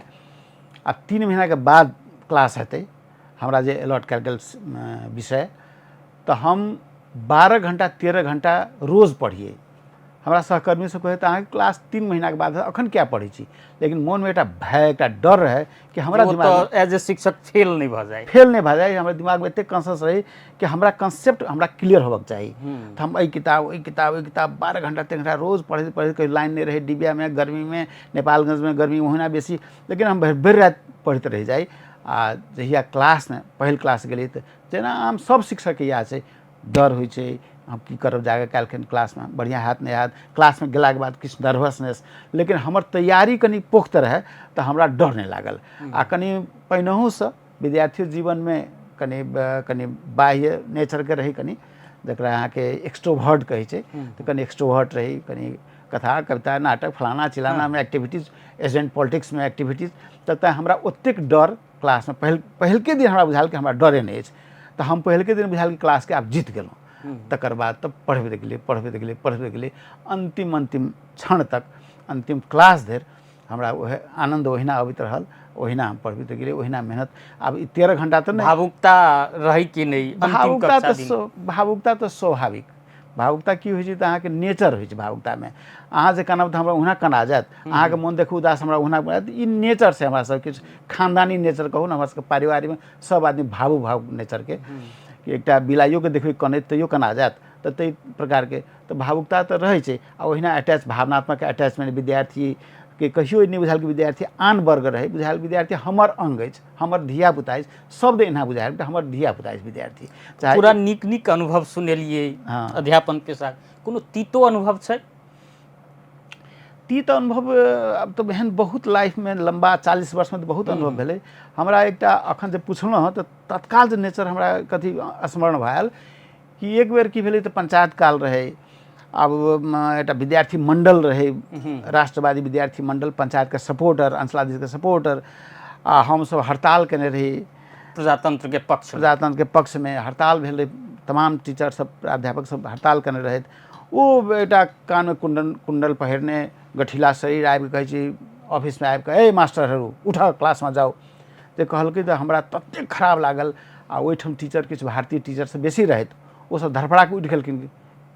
आ 3 महीनाके बाद क्लास हेतै, हमरा जे अलॉट कयल गेल विषय, तऽ हम 12 घंटा 13 घंटा रोज पढ़ियै। हमरा सहकर्मी सब कहै तऽ अहाँके क्लास 3 महीनाके बाद अखन किया पढ़ै छी, लेकिन मोनमे एकटा भय, एकटा डर रहै कि हमरा दिमाग एज ए शिक्षक फेल नहि भऽ जाय, फेल नहि भऽ जाय। हमरा दिमागमे एतेक कॉन्शियस रहै कि हमरा कॉन्सेप्ट हमरा क्लियर होबक चाही, तऽ हम एहि किताब ओहि किताब ओहि किताब 12 घंटा 3 घंटा रोज पढ़ैत पढ़ैत, कहियो लाइन नहि रहै डिबियामे, गर्मीमे, नेपालगंजमे गर्मी ओहिना बेसी, लेकिन हम भरि भरि राति पढ़ैत रहि जाइ। आ जहिया क्लासमे पहिल क्लास गेलियै तऽ जेना आम सब शिक्षकके इएह छै, डर होइ छै, हम की करब जाकऽ काल्हिखन क्लासमे, बढ़िआँ हैत नहि हैत, क्लासमे गेलाके बाद किछु नर्वसनेस, लेकिन हमर तैयारी कनि पोख्त रहै तऽ हमरा डर नहि लागल। आ कनि पहिनहुसँ विद्यार्थी जीवनमे कनि कनि बाह्य नेचरके रही, कनि जकरा अहाँके एक्सट्रोवर्ट कहै छै, तऽ कनि एक्सट्रोवर्ट रही, कनि कथा कविता नाटक फलाना चिलानामे एक्टिविटीज, एजेंट पॉलिटिक्समे एक्टिविटीज, तऽ तैँ हमरा ओतेक डर क्लासमे पहिलके दिन हमरा बुझायल कि हमरा डरे नहि अछि, तऽ हम पहिलके दिन बुझायल कि क्लासके आब जीत गेलहुँ। तकर बाद तऽ पढ़बैत गेलियै, पढ़बैत गेलियै, पढ़बैत गेलियै, अन्तिम अन्तिम क्षण तक, अन्तिम क्लास धरि हमरा ओहे आनन्द ओहिना अबैत रहल, ओहिना हम पढ़बैत गेलियै, ओहिना मेहनत। आब ई 13 घंटा तऽ नहि, भावुकता रहै कि नहि? भावुकता तऽ, भावुकता तऽ स्वाभाविक। भावुकता की होइ छै तऽ अहाँके नेचर होइ छै भावुकतामे, अहाँ जे कनब तऽ हमरा ओहुना कना जायत, अहाँके मोन देखू उदास हमरा ओहुना जायत, ई नेचर छै हमरा सब किछु खानदानी नेचर कहू ने, हमरा सबके पारिवारिकमे सब आदमी भावुक भावुक नेचरके, कि एकटा बिलाइयोके देखबै कनैत तैयो कना जायत, तऽ ताहि प्रकारके तऽ भावुकता तऽ रहै छै। आ ओहिना अटैच, भावनात्मक अटैचमेंट विद्यार्थीके कहियो नहि बुझायल कि विद्यार्थी आन वर्ग रहै, बुझायल विद्यार्थी हमर अङ्ग अछि, हमर धियापुता अछि, शब्द एना बुझायल कि हमर धियापुता अछि विद्यार्थी। चाहे पूरा नीक नीक अनुभव सुनेलियै अध्यापन पेशा, कोनो तीतो अनुभव छै? तीत अनुभव आब तऽ एहन बहुत लाइफमे लम्बा 40 वर्षमे तऽ बहुत अनुभव भेलै हमरा। एकटा अखन जे पुछलहुँ हँ तऽ तत्काल जे नेचर हमरा कथी स्मरण भऽ आयल कि एक बेर की भेलै तऽ पंचायत काल रहै, आब एकटा विद्यार्थी मण्डल रहै, राष्ट्रवादी विद्यार्थी मण्डल, पंचायतके सपोर्टर, अंचलाधीशके सपोर्टर, आ हमसब हड़ताल केने रही प्रजातंत्रके पक्ष, प्रजातंत्रके पक्षमे हड़ताल भेल रहै, तमाम टीचर सब प्राध्यापक सब हड़ताल केने रहथि। ओ एकटा कानमे कुण्डल कुण्डल पहिरने गठिला शरीर आबिकऽ कहै छै ऑफिसमे आबिकऽ, ए मास्टरहरू उठ क्लासमे जाउ, जे कहलकै तऽ हमरा ततेक खराब लागल। आ ओहिठाम टीचर किछु भारतीय टीचर सब बेसी रहथि, ओसब धड़फड़ाके उठि गेलखिन,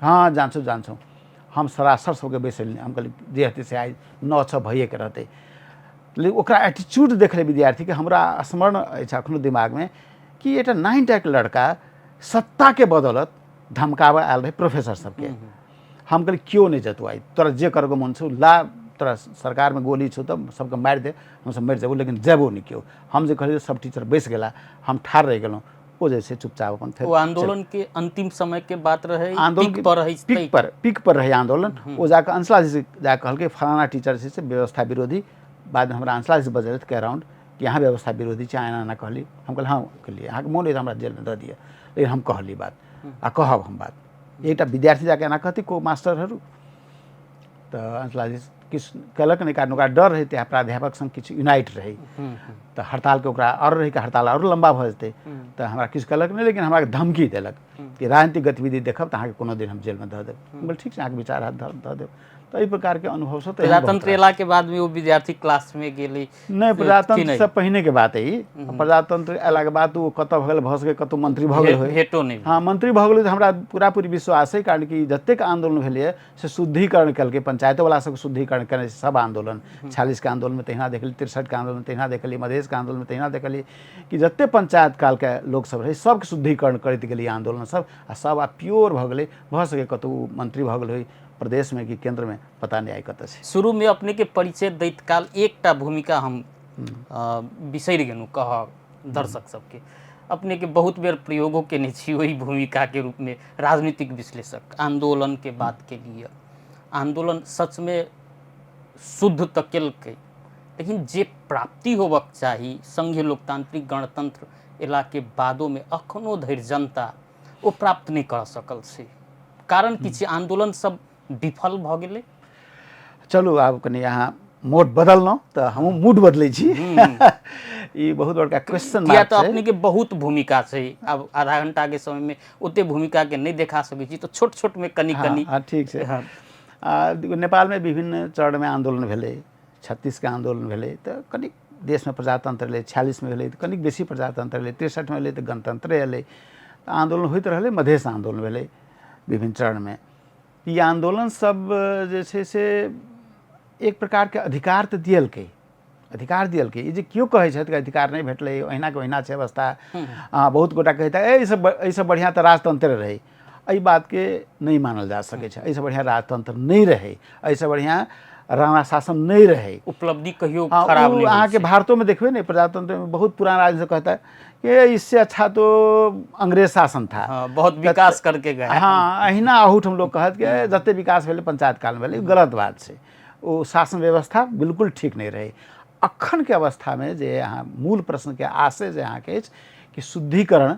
हँ जान्छौँ जान्छौँ। हम सरासर सबके बैसेलियै, हम कहलियै जे हेतै से आइ 9-6 भइएके रहतै। लेकिन ओकरा एटीट्यूड देखलियै विद्यार्थीके, हमरा स्मरण अछि एखनो दिमागमे कि एकटा 9 टाके लड़का सत्ताके बदौलत धमकाबऽ आयल रहै प्रोफेसर सबके। हम कहलियै केओ नहि जेतौ आइ, तोरा जे करऽके मोन छौ ला, तोरा सरकारमे गोली छौ तऽ सबके मारि दे, हमसब मरि जेबौ लेकिन जेबौ नहि केओ। हम जे कहलियै सब टीचर बैस गेला, हम ठाढ़ रहि गेलहुँ, ओ जे छै चुपचाप अपन फेर। ओ आंदोलन के अंतिम समय के बात रहे, आंदोलन पीक पर रहे, पीक पर, पीक पर रहे आंदोलन। ओ जाकऽ अंचलाधीश जाकऽ कहलकै फलाना टीचर छै से व्यवस्था विरोधी। बादमे हमरा अंचलाधीश बजेलथि के अराउंड कि अहाँ व्यवस्था विरोधी छी, एना एना कहली। हम कहली हँ कहलियै, अहाँके मोन अछि हमरा जेलमे दऽ दिअ, लेकिन हम कहली बात आ कहब हम बात। एकटा विद्यार्थी जाकऽ एना कहतै को मास्टरहरू, तऽ अंचलाधीश किछु केलक नहि, कारण ओकरा डर रहै तऽ प्राध्यापक संग किछु यूनाइट रहै, तऽ हड़तालके ओकरा आओर रहै कि हड़ताल आओर लम्बा भऽ जेतै, तऽ हमरा किछु केलक नहि, लेकिन हमरा धमकी देलक कि राजनीतिक गतिविधि देखब तऽ अहाँके कोनो दिन हम जेलमे दऽ देब। हम कहलियै ठीक छै, अहाँके विचार हैत दऽ देब। तऽ एहि प्रकारके अनुभव सब तऽ प्रजातंत्र एलाके बादमे ओ विद्यार्थी क्लासमे गेलै नहि? प्रजातंत्र से पहिनेके बात है ई। प्रजातंत्र अयलाके बाद ओ कतऽ भऽ गेल, भऽ सकै कतहु मंत्री भऽ गेल होइ, भेटो नहि। हँ मंत्री भऽ गेलै तऽ हमरा पूरा पूरी विश्वास है, कारण कि जतेक आंदोलन भेलैए से शुद्धिकरण केलकै, पंचायतोवला सबके शुद्धिकरण केने छै सब आंदोलन। 46के आंदोलनमे तहिना देखलियै, 63के आंदोलनमे तहिना देखलियै, मधेशके आंदोलनमे तहिना देखलियै कि जते पंचायत कालके लोक सब रहै सबके शुद्धिकरण करैत गेलै आंदोलन सब, आ सब आब प्योर भऽ गेलै। भऽ सकै कतहु मंत्री भऽ गेल होइ प्रदेशमे कि केन्द्रमे, पता नहि आइ कतऽ छै। शुरूमे अपनेके परिचय दैत काल एकटा भूमिका हम बिसरि गेलहुँ कहब, दर्शक सबके। अपने के बहुत बेर प्रयोगो केने छी ओहि भूमिका के रूप में, राजनीतिक विश्लेषक। आंदोलन के बात के लिए, आंदोलन सच में शुद्ध तऽ केलकै, लेकिन जे प्राप्ति होबक चाही संघीय लोकतांत्रिक गणतंत्र एला के बादो में अखनो धरि जनता ओ प्राप्त नहि कर सकल छै। कारण की छै? आंदोलन सब विफल भऽ गेलै। चलू, आब कनि अहाँ मोड बदललहुँ तऽ हमहूँ मूड बदलै छी। ई बहुत बड़का क्वेश्चन किया तऽ अपने के बहुत भूमिका छै, आब आधा घंटा के समय में ओते भूमिका के नहि देखा सकै छी, तऽ छोट छोट में कनि कनि। हँ, ठीक छै। नेपालमे विभिन्न चरणमे आन्दोलन भेलै। 36के आन्दोलन भेलै तऽ कनिक देशमे प्रजातन्त्र एलै, 46मे भेलै तऽ कनिक बेसी प्रजातन्त्र एलै, 63मे एलै तऽ गणतन्त्रे एलै। तऽ आन्दोलन होइत रहलै, मधेश आन्दोलन भेलै विभिन्न चरणमे। ई आन्दोलन सब जे छै से एक प्रकारके अधिकार तऽ दियलकै, अधिकार दियलकै। ई जे केओ कहै छथि कि अधिकार नहि भेटलै, ओहिनाके ओहिना छै अवस्था, बहुत गोटा कहैत एहिसँ बढ़िआँ तऽ राजतन्त्रे रहै। एहि बातके नहि मानल जा सकै छै। एहिसँ बढ़िआँ राजतन्त्र नहि रहै, एहिसँ बढ़िआँ राणा शासन नहि रहै। उपलब्धि कहियो खराब नहि। अहाँके भारतोमे देखबै ने, प्रजातन्त्रमे बहुत पुरान राज्य से कहता कि इससे अच्छा तो अंग्रेज शासन था। हाँ, बहुत विकास करके गए। हाँ, अहिना अहूठाम लोक कहत कि जते विकास भेलै पंचायत कालमे भेलै। गलत बात छै। ओ शासन व्यवस्था बिल्कुल ठीक नहि रहै। अखनके अवस्थामे जे अहाँ मूल प्रश्नके आशय जे अहाँके अछि कि शुद्धिकरण,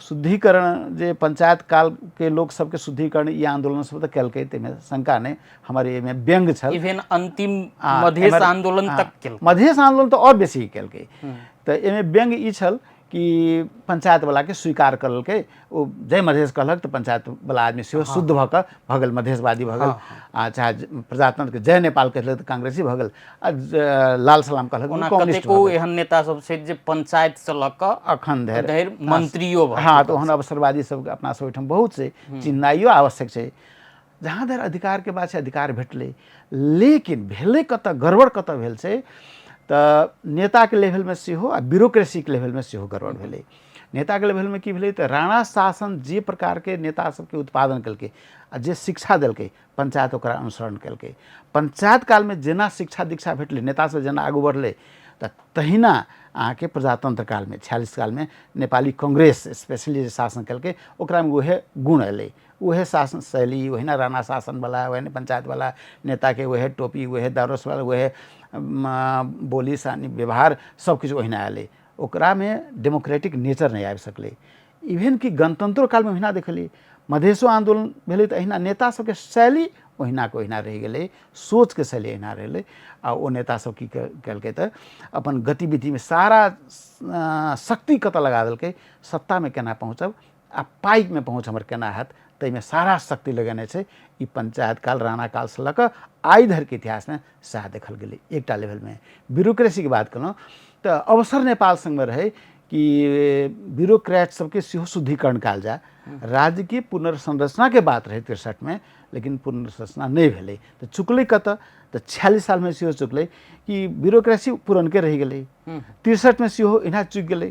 शुद्धिकरण जे पंचायत कालके लोक सबके शुद्धिकरण ई आन्दोलन सब तऽ केलकै, ताहिमे शंका नहि, हमर एहिमे व्यंग्य छल। इवेन अंतिम मधेश आंदोलन तक केलकै। मधेश आंदोलन तऽ आओर बेसी केलकै। तऽ एहिमे व्यंग्य ई छल कि पंचायत वाला के स्वीकार करलकै, ओ जय मधेश कहलक तऽ पंचायत वाला आदमी सेहो शुद्ध भऽ कऽ भऽ गेल, मधेशवादी भऽ गेल। आ चाहे प्रजातंत्र के जय नेपाल कहलक तऽ कांग्रेसी भऽ गेल, आ लाल सलाम कहलक ओना कम्युनिस्ट। कतेको एहन नेता सब छै जे पंचायत से लऽ कऽ अखन धरि मंत्रियो भऽ हँ, तऽ ओहन अवसरवादी सब अपना सब ओहिठाम बहुत छै, चिन्हनाइयो आवश्यक छै। जहाँ धरि अधिकारके बात छै, अधिकार भेटलै, लेकिन भेलै कतऽ गड़बड़, कतऽ भेल छै तऽ नेताके लेवलमे सेहो आ ब्यूरोक्रेसीके लेवलमे सेहो गड़बड़ भेलै। नेताके लेवलमे की भेलै तऽ राणा शासन जे प्रकारके नेता सबके उत्पादन केलकै आ जे शिक्षा देलकै, पंचायत ओकरा अनुसरण केलकै। पंचायत कालमे जेना शिक्षा दीक्षा भेटलै, नेता सब जेना आगू बढ़लै, तऽ तहिना अहाँके प्रजातन्त्र कालमे, 46 कालमे नेपाली कांग्रेस स्पेशली जे शासन केलकै, ओकरामे उएह गुण एलै, उएह शासन शैली, ओहिना राणा शासनवला, ओहिना पंचायतवला नेताके उएह टोपी, उएह दारोसवला, उएह बोली सानी व्यवहार, सब किछु ओहिना एलै। ओकरामे डेमोक्रेटिक नेचर नहि आबि सकलै। इवेन कि गणतंत्रो कालमे ओहिना देखलियै, मधेशो आन्दोलन भेलै तऽ अहिना नेता सबके शैली ओहिनाके ओहिना रहि गेलै, सोचके शैली अहिना रहलै। आ ओ नेता सब की केलकै तऽ अपन गतिविधिमे सारा शक्ति कतऽ लगा देलकै? सत्तामे केना पहुँचब आ पाइमे पहुँच हमर केना हैत, ताहिमे सारा शक्ति लगेने छै। ई पंचायत काल, राणा कालसँ लऽ कऽ आइ धरिके इतिहासमे सएह देखल गेलै। एकटा लेवलमे ब्यूरोक्रेसीके बात केलहुँ तऽ अवसर नेपाल सङ्गमे रहै कि ब्यूरोक्रेट सबके सेहो शुद्धिकरण कयल जाय। राज्यके पुनर्संरचनाके बात रहै 63मे, लेकिन पुनर्संरचना नहि भेलै तऽ चुकलै कतऽ? तऽ 46 सालमे सेहो चुकलै कि ब्यूरोक्रेसी पुरनके रहि गेलै। 63मे सेहो एहिना चुकि गेलै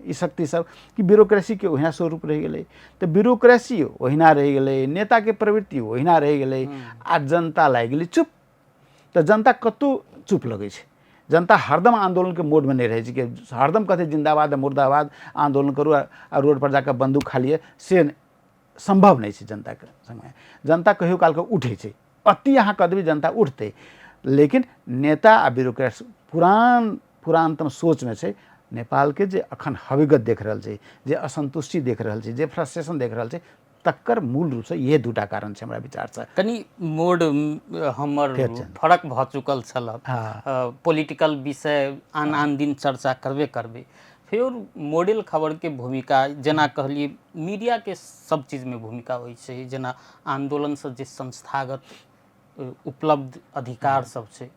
ई शक्ति सब कि ब्यूरोक्रेसीके ओहिना स्वरूप रहि गेलै। तऽ ब्यूरोक्रेसी ओहिना रहि गेलै, नेताके प्रवृत्ति ओहिना रहि गेलै आ जनता लागि गेलै चुप। तऽ जनता कतहु चुप लगै छै? जनता हरदम आन्दोलनके मोडमे नहि रहै छै कि हरदम कहतै जिन्दाबाद मुर्दाबाद, आन्दोलन करू आ रोड पर जाकऽ बन्दूक खा लिअ, से सम्भव नहि छै जनताके सङ्गे। जनता कहियो कालके उठै छै, अति अहाँ कऽ देबै जनता उठतै, लेकिन नेता आ ब्यूरोक्रेट्स पुरान पुरानतम सोचमे छै। नेपालके जे अखन हविगत देख रहल छै, जे असन्तुष्टि देख रहल छै, जे फ्रस्ट्रेशन देख रहल छै, तकर मूल रूपसँ इएह दूटा कारण छै हमरा विचारसँ। कनि मोड हमर फरक भऽ चुकल छल। पॉलिटिकल विषय आन आन दिन चर्चा करबे करबै। फेर मॉडल खबरके भूमिका, जेना कहलियै मीडियाके सब चीजमे भूमिका होइ छै, जेना आन्दोलनसँ जे संस्थागत उपलब्ध अधिकार सब छै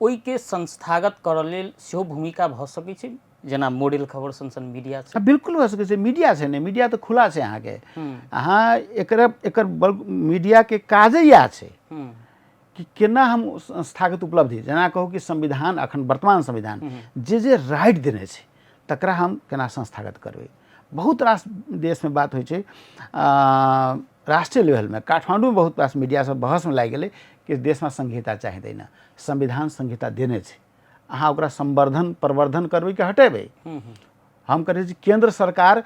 ओहिके संस्थागत करऽ लेल सेहो भूमिका भऽ सकै छै, जेना मॉडल खबर सन सन मीडिया छै। बिल्कुल भऽ सकै छै। मीडिया छै ने, मीडिया तऽ खुला छै अहाँके। अहाँ एकर एकर मीडियाके काजे इएह छै कि केना हम संस्थागत उपलब्धि, जेना कहू कि संविधान, अखन वर्तमान संविधान जे जे राइट देने छै तकरा हम केना संस्थागत करबै। बहुत रास देशमे बात होइ छै, राष्ट्रिय लेभलमे काठमाडौँमे बहुत रास मीडिया सब बहसमे लागि गेलै कि देशमा संहिता चाहिँदैन, संविधान संहिता देने छै, अहाँ ओकरा संवर्धन प्रवर्धन करबै कि हटेबै? हम कहै छी केंद्र सरकार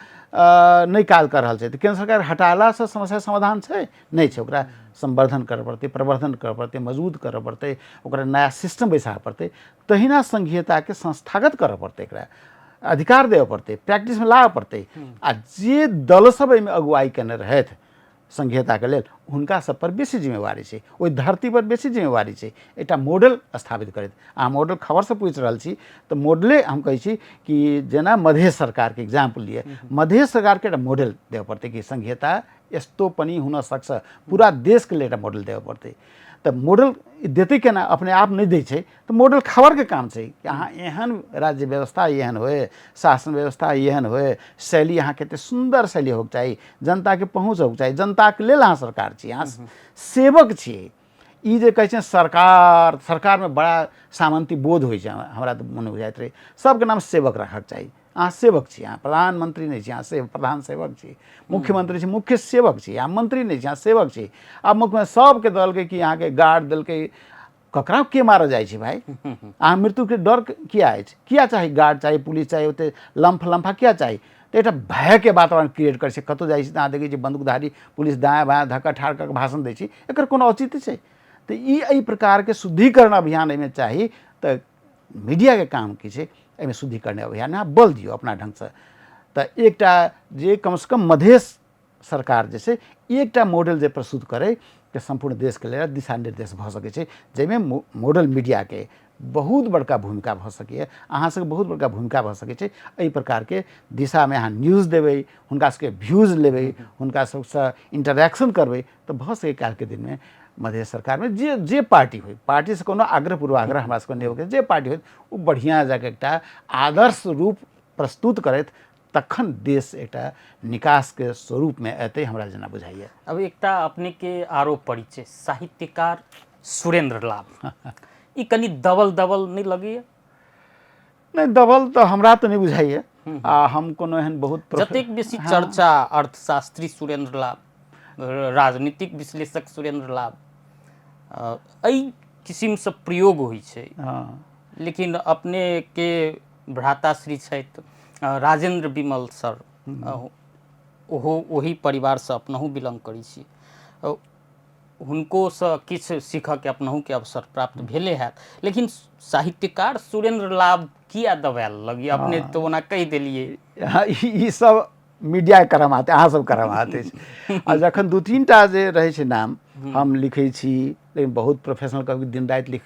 नहि काज कऽ रहल छै, तऽ केंद्र सरकार हटालासँ समस्या समाधान छै? नहि छै। ओकरा संवर्धन करऽ पड़तै, प्रवर्धन करऽ पड़तै, मजबूत करऽ पड़तै, ओकरा नया सिस्टम बैसाबऽ पड़तै। तहिना संघीयताके संस्थागत करऽ पड़तै, एकरा अधिकार देबऽ पड़तै, प्रैक्टिसमे लाबऽ पड़तै। आ जे दल सब एहिमे अगुवाई केने रहथि संघीयताके लेल, हुनका सब पर बेसी जिम्मेवारी छै, ओहि धरती पर बेसी जिम्मेवारी छै एकटा मॉडल स्थापित करैत। अहाँ मॉडल खबरसँ पूछि रहल छी तऽ मॉडले हम कहै छी कि जेना मधेश सरकारके एग्जाम्पल लिअ, मधेश सरकारके एकटा मॉडल देबऽ पड़तै कि संघीयता यस्तो पनि हुन सक्छ, पूरा देशके लेल एकटा मॉडल देबऽ पड़तै। तऽ मॉडल देतै केना? अपने आप नहि दै छै। तऽ मॉडल खबरके काम छै कि अहाँ एहन राज्य व्यवस्था एहन होए, शासन व्यवस्था एहन होए, शैली अहाँके एते सुन्दर शैली होके चाही, जनताके पहुँच होके चाही, जनताके लेल अहाँ सरकार छी, अहाँ सेवक छी। ई जे कहै छै सरकार, सरकारमे बड़ा सामन्ती बोध होइ छै, हमरा तऽ मन बुझाइत रहै सबके नाम सेवक राखऽके चाही। अहाँ सेवक छी, अहाँ प्रधानमंत्री नहि छी, अहाँ प्रधान सेवक छी, मुख्यमंत्री छी, मुख्य सेवक छी, अहाँ मंत्री नहि छी, अहाँ सेवक छी। आब मुख्यमंत्री सबके देलकै कि अहाँके गार्ड देलकै, ककरा के मारऽ जाइ छै भाइ? अहाँ मृत्युके डर किया अछि? किया चाही गार्ड चाही, पुलिस चाही, ओते लम्फ लम्फा किया चाही? तऽ एकटा भयके वातावरण क्रिएट करै छै। कतहु जाइ छी तऽ अहाँ देखै छी बन्दूकधारी पुलिस दायाँ बायाँ धक्का ठाढ़ कऽ के भाषण दै छै, एकर कोनो औचित्य छै? तऽ ई एहि प्रकारके शुद्धिकरण अभियान एहिमे चाही। तऽ मीडियाके काम की छै? एहिमे शुद्धिकरण अभियान अहाँ बल दियौ अपना ढङ्गसँ। तऽ एकटा जे कमसँ कम मधेश सरकार जे छै एकटा मॉडल जे प्रस्तुत करै तऽ सम्पूर्ण देशके लेल दिशा निर्देश भऽ सकै छै, जाहिमे मॉडल मीडियाके बहुत बड़का भूमिका भऽ सकैए, अहाँ सबके बहुत बड़का भूमिका भऽ सकै छै। एहि प्रकारके दिशामे अहाँ न्यूज देबै, हुनका सबके व्यूज लेबै, हुनका सबसँ इंटरेक्शन करबै, तऽ भऽ सकै काल्हिके दिनमे मधेश सरकारमे जे जे पार्टी होइ, पार्टीसँ कोनो आग्रह पूर्वाग्रह हमरा सबके नहि होइके, जे पार्टी होइ ओ बढ़िआँ जकाँ एकटा आदर्श रूप प्रस्तुत करैत, तखन देश एकटा निकासके स्वरूपमे एतै, हमरा जेना बुझाइए। अब एकटा अपनेके आरो परिचय साहित्यकार सुरेंद्र लाभ, ई कनि दबल दबल नहि लगैए? नहि, दबल तऽ हमरा तऽ नहि बुझाइए। आ हम कोनो एहन बहुत जतेक बेसी चर्चा अर्थशास्त्री सुरेंद्र लाभ, राजनीतिक विश्लेषक सुरेंद्र लाभ, एहि किसिमसँ प्रयोग होइ छै। लेकिन अपनेके भ्राताश्री छथि राजेंद्र विमल सर, ओहो ओही परिवारसँ अपनहु बिलोंग करै छी, हुनकोसँ किछु सीखऽके अपनहुके अवसर प्राप्त भेले हैत। लेकिन साहित्यकार सुरेंद्र लाभ किया दबायल लगी? अपने तऽ ओना कहि देलियै। ई सब मीडिया करामात, अहाँ सब करामात अछि। आ जखन दू तीन टा जे रहै छै नाम, हम लिखै छी लेकिन बहुत प्रोफेशनल कभी दिन राति लिख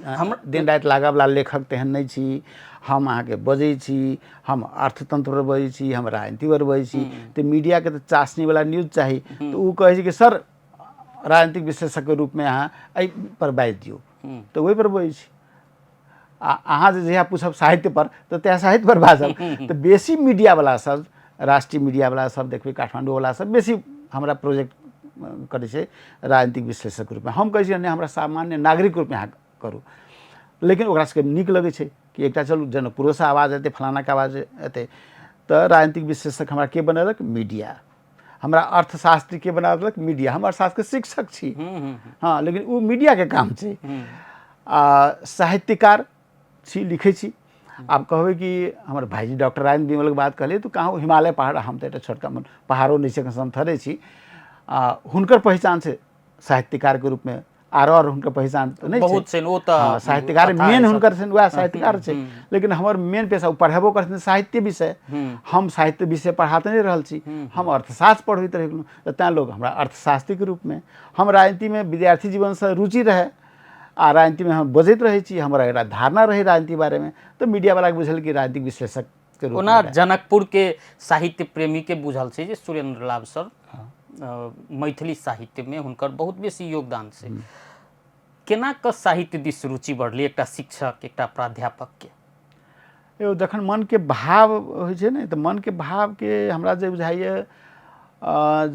हम दिन राति लागऽवला लेखक तेहन नहि छी। हम अहाँके बजै छी, हम अर्थतंत्र पर बजै छी, हम राजनीति पर बजै छी, तऽ मीडियाके तऽ चाशनीवला न्यूज चाही। तऽ ओ कहै छै कि सर राजनीतिक विशेषज्ञके रूपमे अहाँ एहि पर बाजि दियौ, तऽ ओहि पर बजै छी। आ अहाँ जे जहिया पूछब साहित्य पर तऽ तहिया साहित्य पर बाजब। तऽ बेसी मीडियावला सब, राष्ट्रीय मीडियावला सब देखबै, काठमाण्डूवला सब बेसी हमरा प्रोजेक्ट करै छै राजनीतिक विश्लेषकके रूपमे। हम कहै छियै नहि, हमरा सामान्य नागरिकके रूपमे अहाँ करू। लेकिन ओकरा सबके नीक लगै छै कि एकटा चलू जनकपुरोसँ आवाज एतै, फलानाके आवाज एतै। तऽ राजनीतिक विश्लेषक हमरा के बनेलक? मीडिया। हमरा अर्थशास्त्री के बना देलक? मीडिया। हम अर्थशास्त्रके शिक्षक छी, हँ, लेकिन ओ मीडियाके काम छै। आ साहित्यकार छी, लिखै छी। आब कहबै कि हमर भाइजी डॉक्टर राजेन्द्र विमलके बात कहलियै तऽ कहाँ हिमालय पहाड़, हम तऽ एकटा छोटका पहाड़ो नहि छै, समथरे छी। आ हुनकर पहिचान छै साहित्यकारके रूपमे, आरो आर हुनकर पहिचान तऽ नहि बहुत छै ओ तऽ। हँ, साहित्यकार मेन हुनकर छनि, वएह साहित्यकार छै। लेकिन हमर मेन पेशा, ओ पढ़ेबो करथिन साहित्य विषय, हम साहित्य विषय पढ़ा तऽ नहि रहल छी, हम अर्थशास्त्र पढ़बैत रहि गेलहुँ, तऽ तैँ लोक हमरा अर्थशास्त्रीके रूपमे। हम राजनीतिमे विद्यार्थी जीवनसँ रुचि रहए आ राजनीतिमे हम बजैत रहै छी, हमरा एकटा धारणा रहै राजनीति बारेमे, तऽ मीडियावलाके बुझल कि राजनीतिक विश्लेषक के रूपमे। ओना जनकपुर के साहित्य प्रेमी के बुझल छै जे सुरेंद्र लाभ सर मैथिली साहित्य में हुनकर बहुत बेसी योगदान छै। केना कऽ साहित्य दिस रुचि बढ़लै एकटा शिक्षक, एकटा प्राध्यापक के? यौ, जखन मनके भाव होइ छै ने, तऽ मनके भावके हमरा जे बुझाइए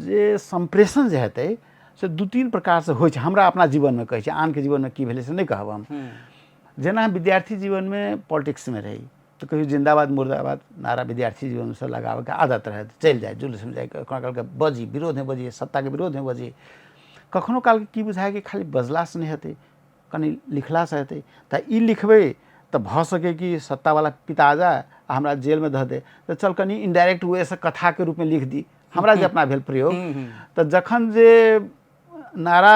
जे सम्प्रेषण जे हेतै से दू तीन प्रकारसँ होइ छै। हमरा अपना जीवनमे कहै छै, आनके जीवनमे की भेलै से नहि कहब हम। जेना विद्यार्थी जीवनमे पॉलिटिक्समे रही तऽ कहियो जिन्दाबाद मुर्दाबाद नारा विद्यार्थी जीवनसँ लगाबैके आदत रहै, तऽ चलि जाइ जुलूसमे, जाइ कखनो कालके बजी, विरोधमे बजी, सत्ताके विरोधमे बजी। कखनो कालके की बुझाइ कि खाली बजलासँ नहि हेतै, कनि लिखलासँ हेतै। तऽ ई लिखबै तऽ भऽ सकै कि सत्तावला पिता जाय आ हमरा जेलमे धऽ दे, तऽ चल कनि इनडायरेक्ट वेसँ कथाके रूपमे लिख दी, हमरा जे अपना भेल प्रयोग। तऽ जखन जे नारा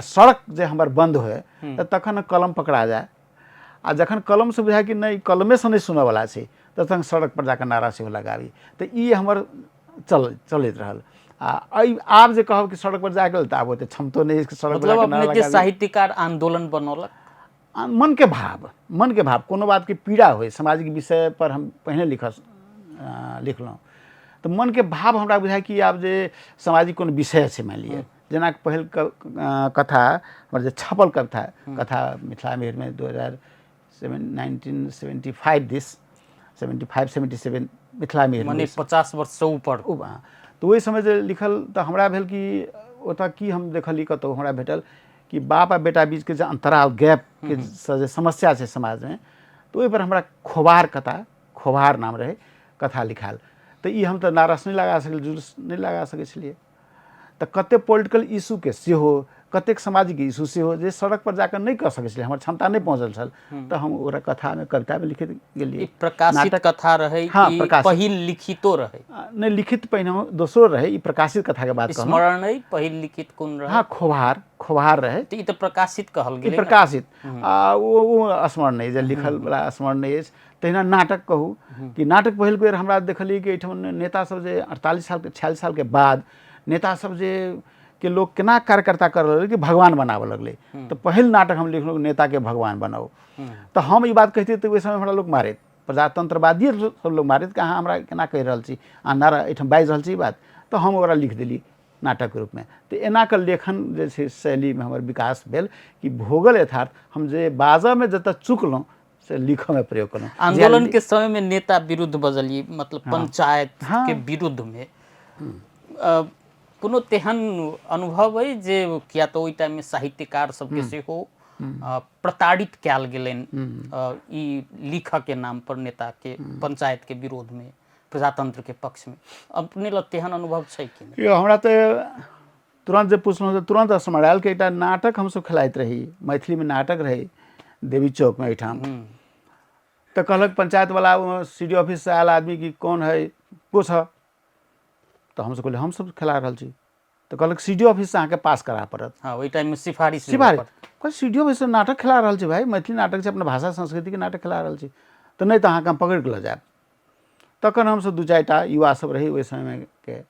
सड़क जे हमर बन्द होय तऽ तखन कलम पकड़ा जाय, आ जखन कलमसँ बुझाय कि नहि कलमेसँ नहि सुनऽवला छै तऽ तखन सड़क पर जाकऽ नारा सेहो लगाबी। तऽ ई हमर चलैत रहल। आ एहि आब जे कहब कि सड़क पर जाके तऽ आब ओते क्षमतो नहि अछि कि सड़क पर मतलब जाके नारा अपने के लगाबी। साहित्यकार आंदोलन बनौलक। मनके भाव, मनके भाव, कोनो बातके पीड़ा होइ, सामाजिक विषय पर हम पहिने लिखलहुँ तऽ मनके भाव हमरा बुझाय कि आब जे सामाजिक कोनो विषय छै, मानि लिअ जेना पहिल कथा हमर जे छपल कथा मिथिला मिहिरमे दू हजार सेवन 1975 दिस 75 77 मिथिला मिहिर मने 50 वर्षसँ ऊपर तऽ ओहि समय जे लिखल तऽ हमरा भेल कि ओतऽ की हम देखलियै, कतहु हमरा भेटल कि बाप आ बेटा बीचके जे अन्तराल गैपके जे समस्या छै समाजमे, तऽ ओहिपर हमरा खोभार कथा, खोभार नाम रहै, कथा लिखायल। तऽ ई हम तऽ नारस नहि लगा सकलियै, जुलूस नहि लगा सकै छलियै। तऽ कतेक पोलिटिकल इशूके सेहो, कतेक सामाजिक इशू सेहो जे सड़क पर जाकऽ नहि कऽ सकै छलियै, हमर क्षमता नहि पहुँचल छल, तऽ हम ओकरा कथामे कवितामे लिखैत गेलियै। ई प्रकाशित कथा रहै हाँ, कि प्रकाशित। पहिल लिखितो रहै? नहि, लिखित पहिने दोसरो रहै, ई प्रकाशित कथाके बात कहलहुँ। स्मरण अइ पहिल लिखित कोन रहै? हाँ, खोभार रहै। तऽ ई तऽ प्रकाशित कहल ई गेलै ने? प्रकाशित आ ओ स्मरण नहि, जे लिखल वला स्मरण नहि अछि। तहिना नाटक कहू कि नाटक पहिल बेर हमरा देखलियै कि एहिठाम नेता सब जे 48 सालके 46 सालके बाद नेता सब जे के लोग केना कार्यकर्ता करऽ लगलै कि भगवान बनाबऽ लगलै। तऽ पहिल नाटक हम लिखलहुँ नेताके भगवान बनाउ। तऽ हम ई बात कहितियै तऽ ओहि समय हमरा लोक मारैत, प्रजातंत्रवादिए सब लोक मारैत कि अहाँ हमरा केना कहि रहल छी, अहाँ नारा एहिठाम बाजि रहल छी ई बात। तऽ हम ओकरा लिख देलियै नाटकके रूपमे। तऽ एना कऽ लेखन जे छै शैलीमे हमर विकास भेल कि भोगल यथार्थ हम जे बाजऽमे जतऽ चुकलहुँ से लिखऽमे प्रयोग केलहुँ। आंदोलन के समय में नेता विरुद्ध बजलियै, मतलब पंचायत के विरुद्ध में कोनो तेहन अनुभव अइ जे किया तऽ ओहि टाइममे साहित्यकार सबके सेहो प्रताड़ित कयल गेलनि ई लिखऽ के नाम पर नेता के, पंचायत के विरोध में, प्रजातंत्र के पक्ष में, अपने लग तेहन अनुभव छै कि नहि? यौ, हमरा तऽ तुरंत जे पुछलहुँ तऽ तुरंत स्मरण आयल कि एकटा नाटक हमसब खेलाइत रही, मैथिलीमे नाटक रहै देवी चौकमे एहिठाम। तऽ कहलक पंचायतवला सी डी ऑफिससँ आयल आदमी कि कौन है कुछ है, तऽ हमसब कहलियै हमसब खेला रहल छी। तऽ कहलक सी डी ऑफिससँ अहाँके पास करऽ पड़त। हाँ, ओहि टाइममे सिफारिश लेबऽ सिफारिश पड़त। कहै सी डी ऑफिससँ नाटक खेला रहल छी भाइ, मैथिली नाटक छै, अपना भाषा संस्कृतिके नाटक खेला रहल छी, तऽ नहि तऽ अहाँके हम पकड़ि कऽ लऽ जायब। तखन हमसब 2-4 टा युवा सब रही ओहि समयके,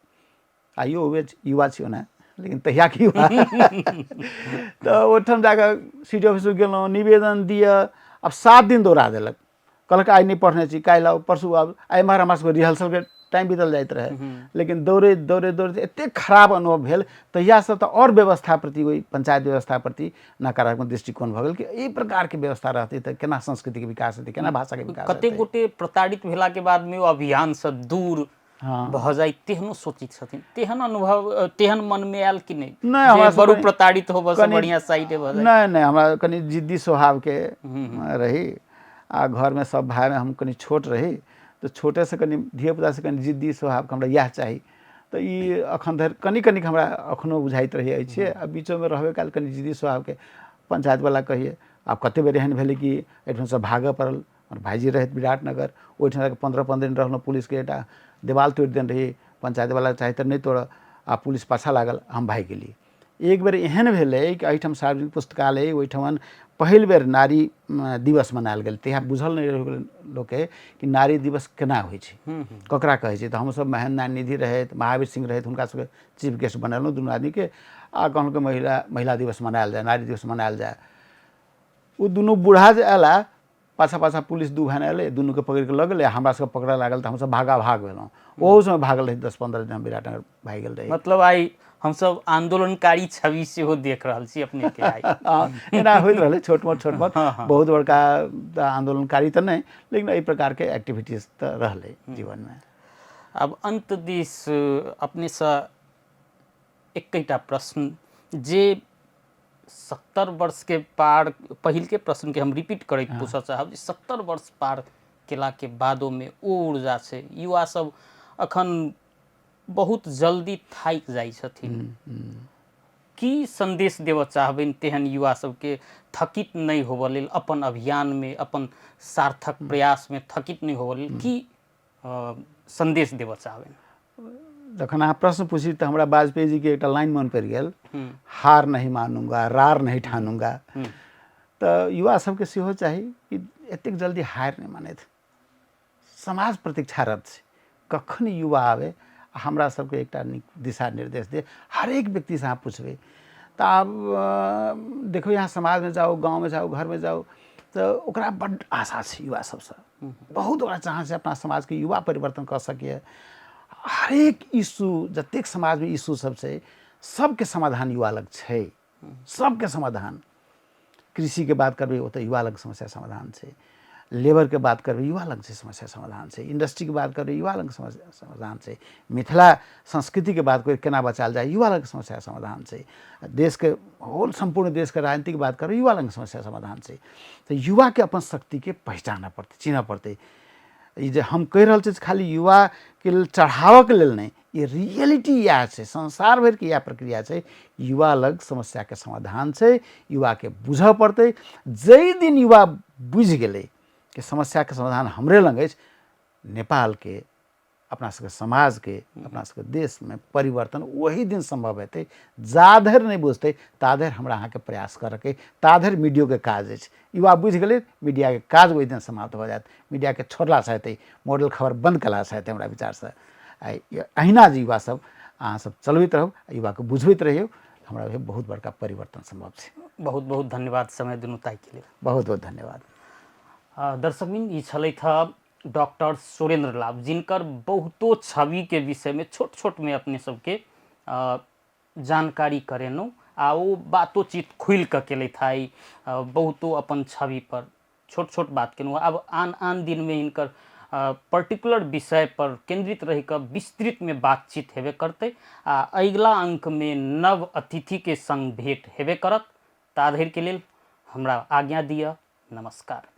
आइयो उहे युवा छी ओना, लेकिन तहियाके युवा। तऽ ओहिठाम जाकऽ सी डी ऑफिसमे गेलहुँ, निवेदन दिअ। आब 7 दिन दौड़ा देलक, कहलक आइ नहि पढ़ने छी, काल्हि आउ, परसू आउ। आ एम्हर हमरा सबके रिहर्सलके टाइम बीतल जाइत रहै। लेकिन दौड़ैत दौड़ैत दौड़ैत एतेक खराब अनुभव भेल, तहियासँ तऽ आओर व्यवस्था प्रति, ओहि पंचायत व्यवस्था प्रति नकारात्मक दृष्टिकोण भऽ गेल कि एहि प्रकारके व्यवस्था रहतै तऽ केना संस्कृतिके विकास हेतै, केना भाषाके विकास कतेक हेतै। गोटे प्रताड़ित भेलाके बादमे ओ अभियानसँ दूर भऽ जाइ तेहनो सोचैत छथिन, तेहन अनुभव तेहन मनमे आयल कि नहि? नहि, हमरा बड़ू प्रताड़ित होबऽ से बढ़िआँ साइडे भऽ जाइ। नहि नहि, हमरा कनि जिद्दी स्वभावके रही आ घरमे सब भायमे हम कनि छोट रही, तऽ छोटेसँ कनि धियापुतासँ कनि जिद्दी स्वभावके हमरा इएह चाही। तऽ ई अखन धरि कनि कनिक हमरा अखनो बुझाइत रहै अछि। आ बीचोमे रहबे काल कनि जिद्दी स्वभावके पंचायतवला कहियै। आब कतेक बेर एहन भेलै कि एहिठामसँ भागऽ पड़ल। हमर भाइजी रहथि विराटनगर, ओहिठाम जाकऽ 15-15 दिन रहलहुँ। पुलिसके एकटा देवाल तोड़ि देने रही, पंचायतवला चाहे तऽ नहि तोड़ऽ, आ पुलिस पाछाँ लागल, हम भागि गेलियै। एक बेर एहन भेलै कि एहिठाम सार्वजनिक पुस्तकालय, ओहिठमन पहिल बेर नारी दिवस मनायल गेल। तहिया बुझल नहि रहै लोकके कि नारी दिवस केना होइ छै, ककरा कहै छै। तऽ हमसभ महेन्द्र नारायण निधि रहथि, महावीर सिंह रहथि, हुनका सबके चीफ गेस्ट बनेलहुँ दुनू आदमीके, आ कहलहुँ कि महिला दिवस मनायल जाय, नारी दिवस मनायल जाय। ओ दुनू बूढ़ा जे अयला, पाछा पाछा पुलिस 2 भाइन अयलै, दुनूके पकड़िके लऽ गेलै। हमरा सबके पकड़ऽ लागल तऽ हमसब भागा भाग भेलहुँ। ओहू समय भागल रही, 10-15 दिन हम विराटनगर भागि गेल रही। मतलब आइ हमसब आंदोलनकारी छवि सेहो देख रहल छी अपने के आइ। एना होइत रहलै छोट मोट छोट मोट, बहुत बड़का तऽ आंदोलनकारी तऽ नहि, लेकिन एहि प्रकारके एक्टिविटीज तऽ रहलै जीवनमे। आब अंत दिस अपनेसँ एकैटा प्रश्न, जे 70 वर्षके पार, पहिलके प्रश्नके हम रिपीट करैत पूछऽ चाहब जे 70 वर्ष पार केलाके बादोमे ओ ऊर्जा छै? युवा सब अखन बहुत जल्दी थाकि जाइ छथिन। की संदेश देबऽ चाहबनि तेहन युवा सबके थकित नहि होबऽ लेल, अपन अभियानमे, अपन सार्थक प्रयासमे थकित नहि होबऽ लेल की संदेश देबऽ चाहबनि? जखन अहाँ प्रश्न पूछी तऽ हमरा वाजपेयी जीके एकटा लाइन मन पड़ि गेल, हार नहीं मानूंगा रार नहीं ठानूंगा। तऽ युवा सबके सेहो चाही कि एतेक जल्दी हारि नहि मानथि। समाज प्रतीक्षारत छै कखन युवा आबै आ हमरा सबके एकटा नीक दिशा निर्देश दे। हरेक व्यक्तिसँ अहाँ पुछबै तऽ आब देखबै अहाँ समाजमे जाउ, गाँवमे जाउ, घरमे जाउ, तऽ ओकरा बड्ड आशा छै युवा सबसँ, बहुत ओकरा चाह छै अपना समाजके युवा परिवर्तन कऽ सकैए। हरेक इशू, जतेक समाजमे इशू सब छै, सबके समाधान युवा लग छै, सबके समाधान। कृषिके बात करबै ओतऽ युवा लग समस्या समाधान छै, लेबरके बात करबै युवा लग छै समस्या समाधान छै, इंडस्ट्रीके बात करबै युवा लग समस्या समाधान छै, मिथिला संस्कृतिके बात करबै केना बचायल जाय युवा लग समस्या समाधान छै, देशके होल सम्पूर्ण देशके राजनीतिके बात करबै युवा लग समस्या समाधान छै। तऽ युवाके अपन शक्तिके पहिचानऽ पड़तै, चिन्हऽ पड़तै। ई जे हम कहि रहल छी खाली युवाके लेल चढ़ाबऽके लेल नहि, ई रियलिटी इएह छै, संसार भरिके इएह प्रक्रिया छै। युवा लग समस्याके समाधान छै, युवाके बुझऽ पड़तै। जाहि दिन युवा बुझि गेलै कि समस्याके समाधान हमरे लग अछि, नेपालके, अपना सबके समाजके, अपना सबके देशमे परिवर्तन ओही दिन सम्भव हेतै। जाधरि नहि बुझतै ताधरि हमरा अहाँके प्रयास करऽके, ताधरि मीडियोके काज अछि। युवा बुझि गेलै, मीडियाके काज ओहि दिन समाप्त भऽ जायत। मीडियाके छोड़लासँ हेतै, मॉडल खबर बन्द कयलासँ हेतै हमरा विचारसँ। अहिना जे युवा सब अहाँ सब चलबैत रहू, युवाके बुझबैत रहियौ, हमरा बहुत बड़का परिवर्तन सम्भव छै। बहुत बहुत धन्यवाद समय दुनू ताहिके लेल। बहुत बहुत धन्यवाद। दर्शकबिन, ई छलथि हँ डॉक्टर सुरेंद्र लाभ, जिनकर बहुतो छविके विषयमे छोट छोटमे अपने सबके जानकारी करेलहुँ आ ओ बातोचीत खुलि कऽ केलथि आइ। बहुतो अपन छविपर छोट छोट बात केलहुँ। आब आन आन दिनमे हिनकर पर्टिकुलर विषय पर केन्द्रित रहि कऽ विस्तृतमे बातचीत हेबे करतै आ अगिला अङ्कमे नव अतिथिके सङ्ग भेँट हेबे करत। ता धरिके लेल हमरा आज्ञा दिअ, नमस्कार।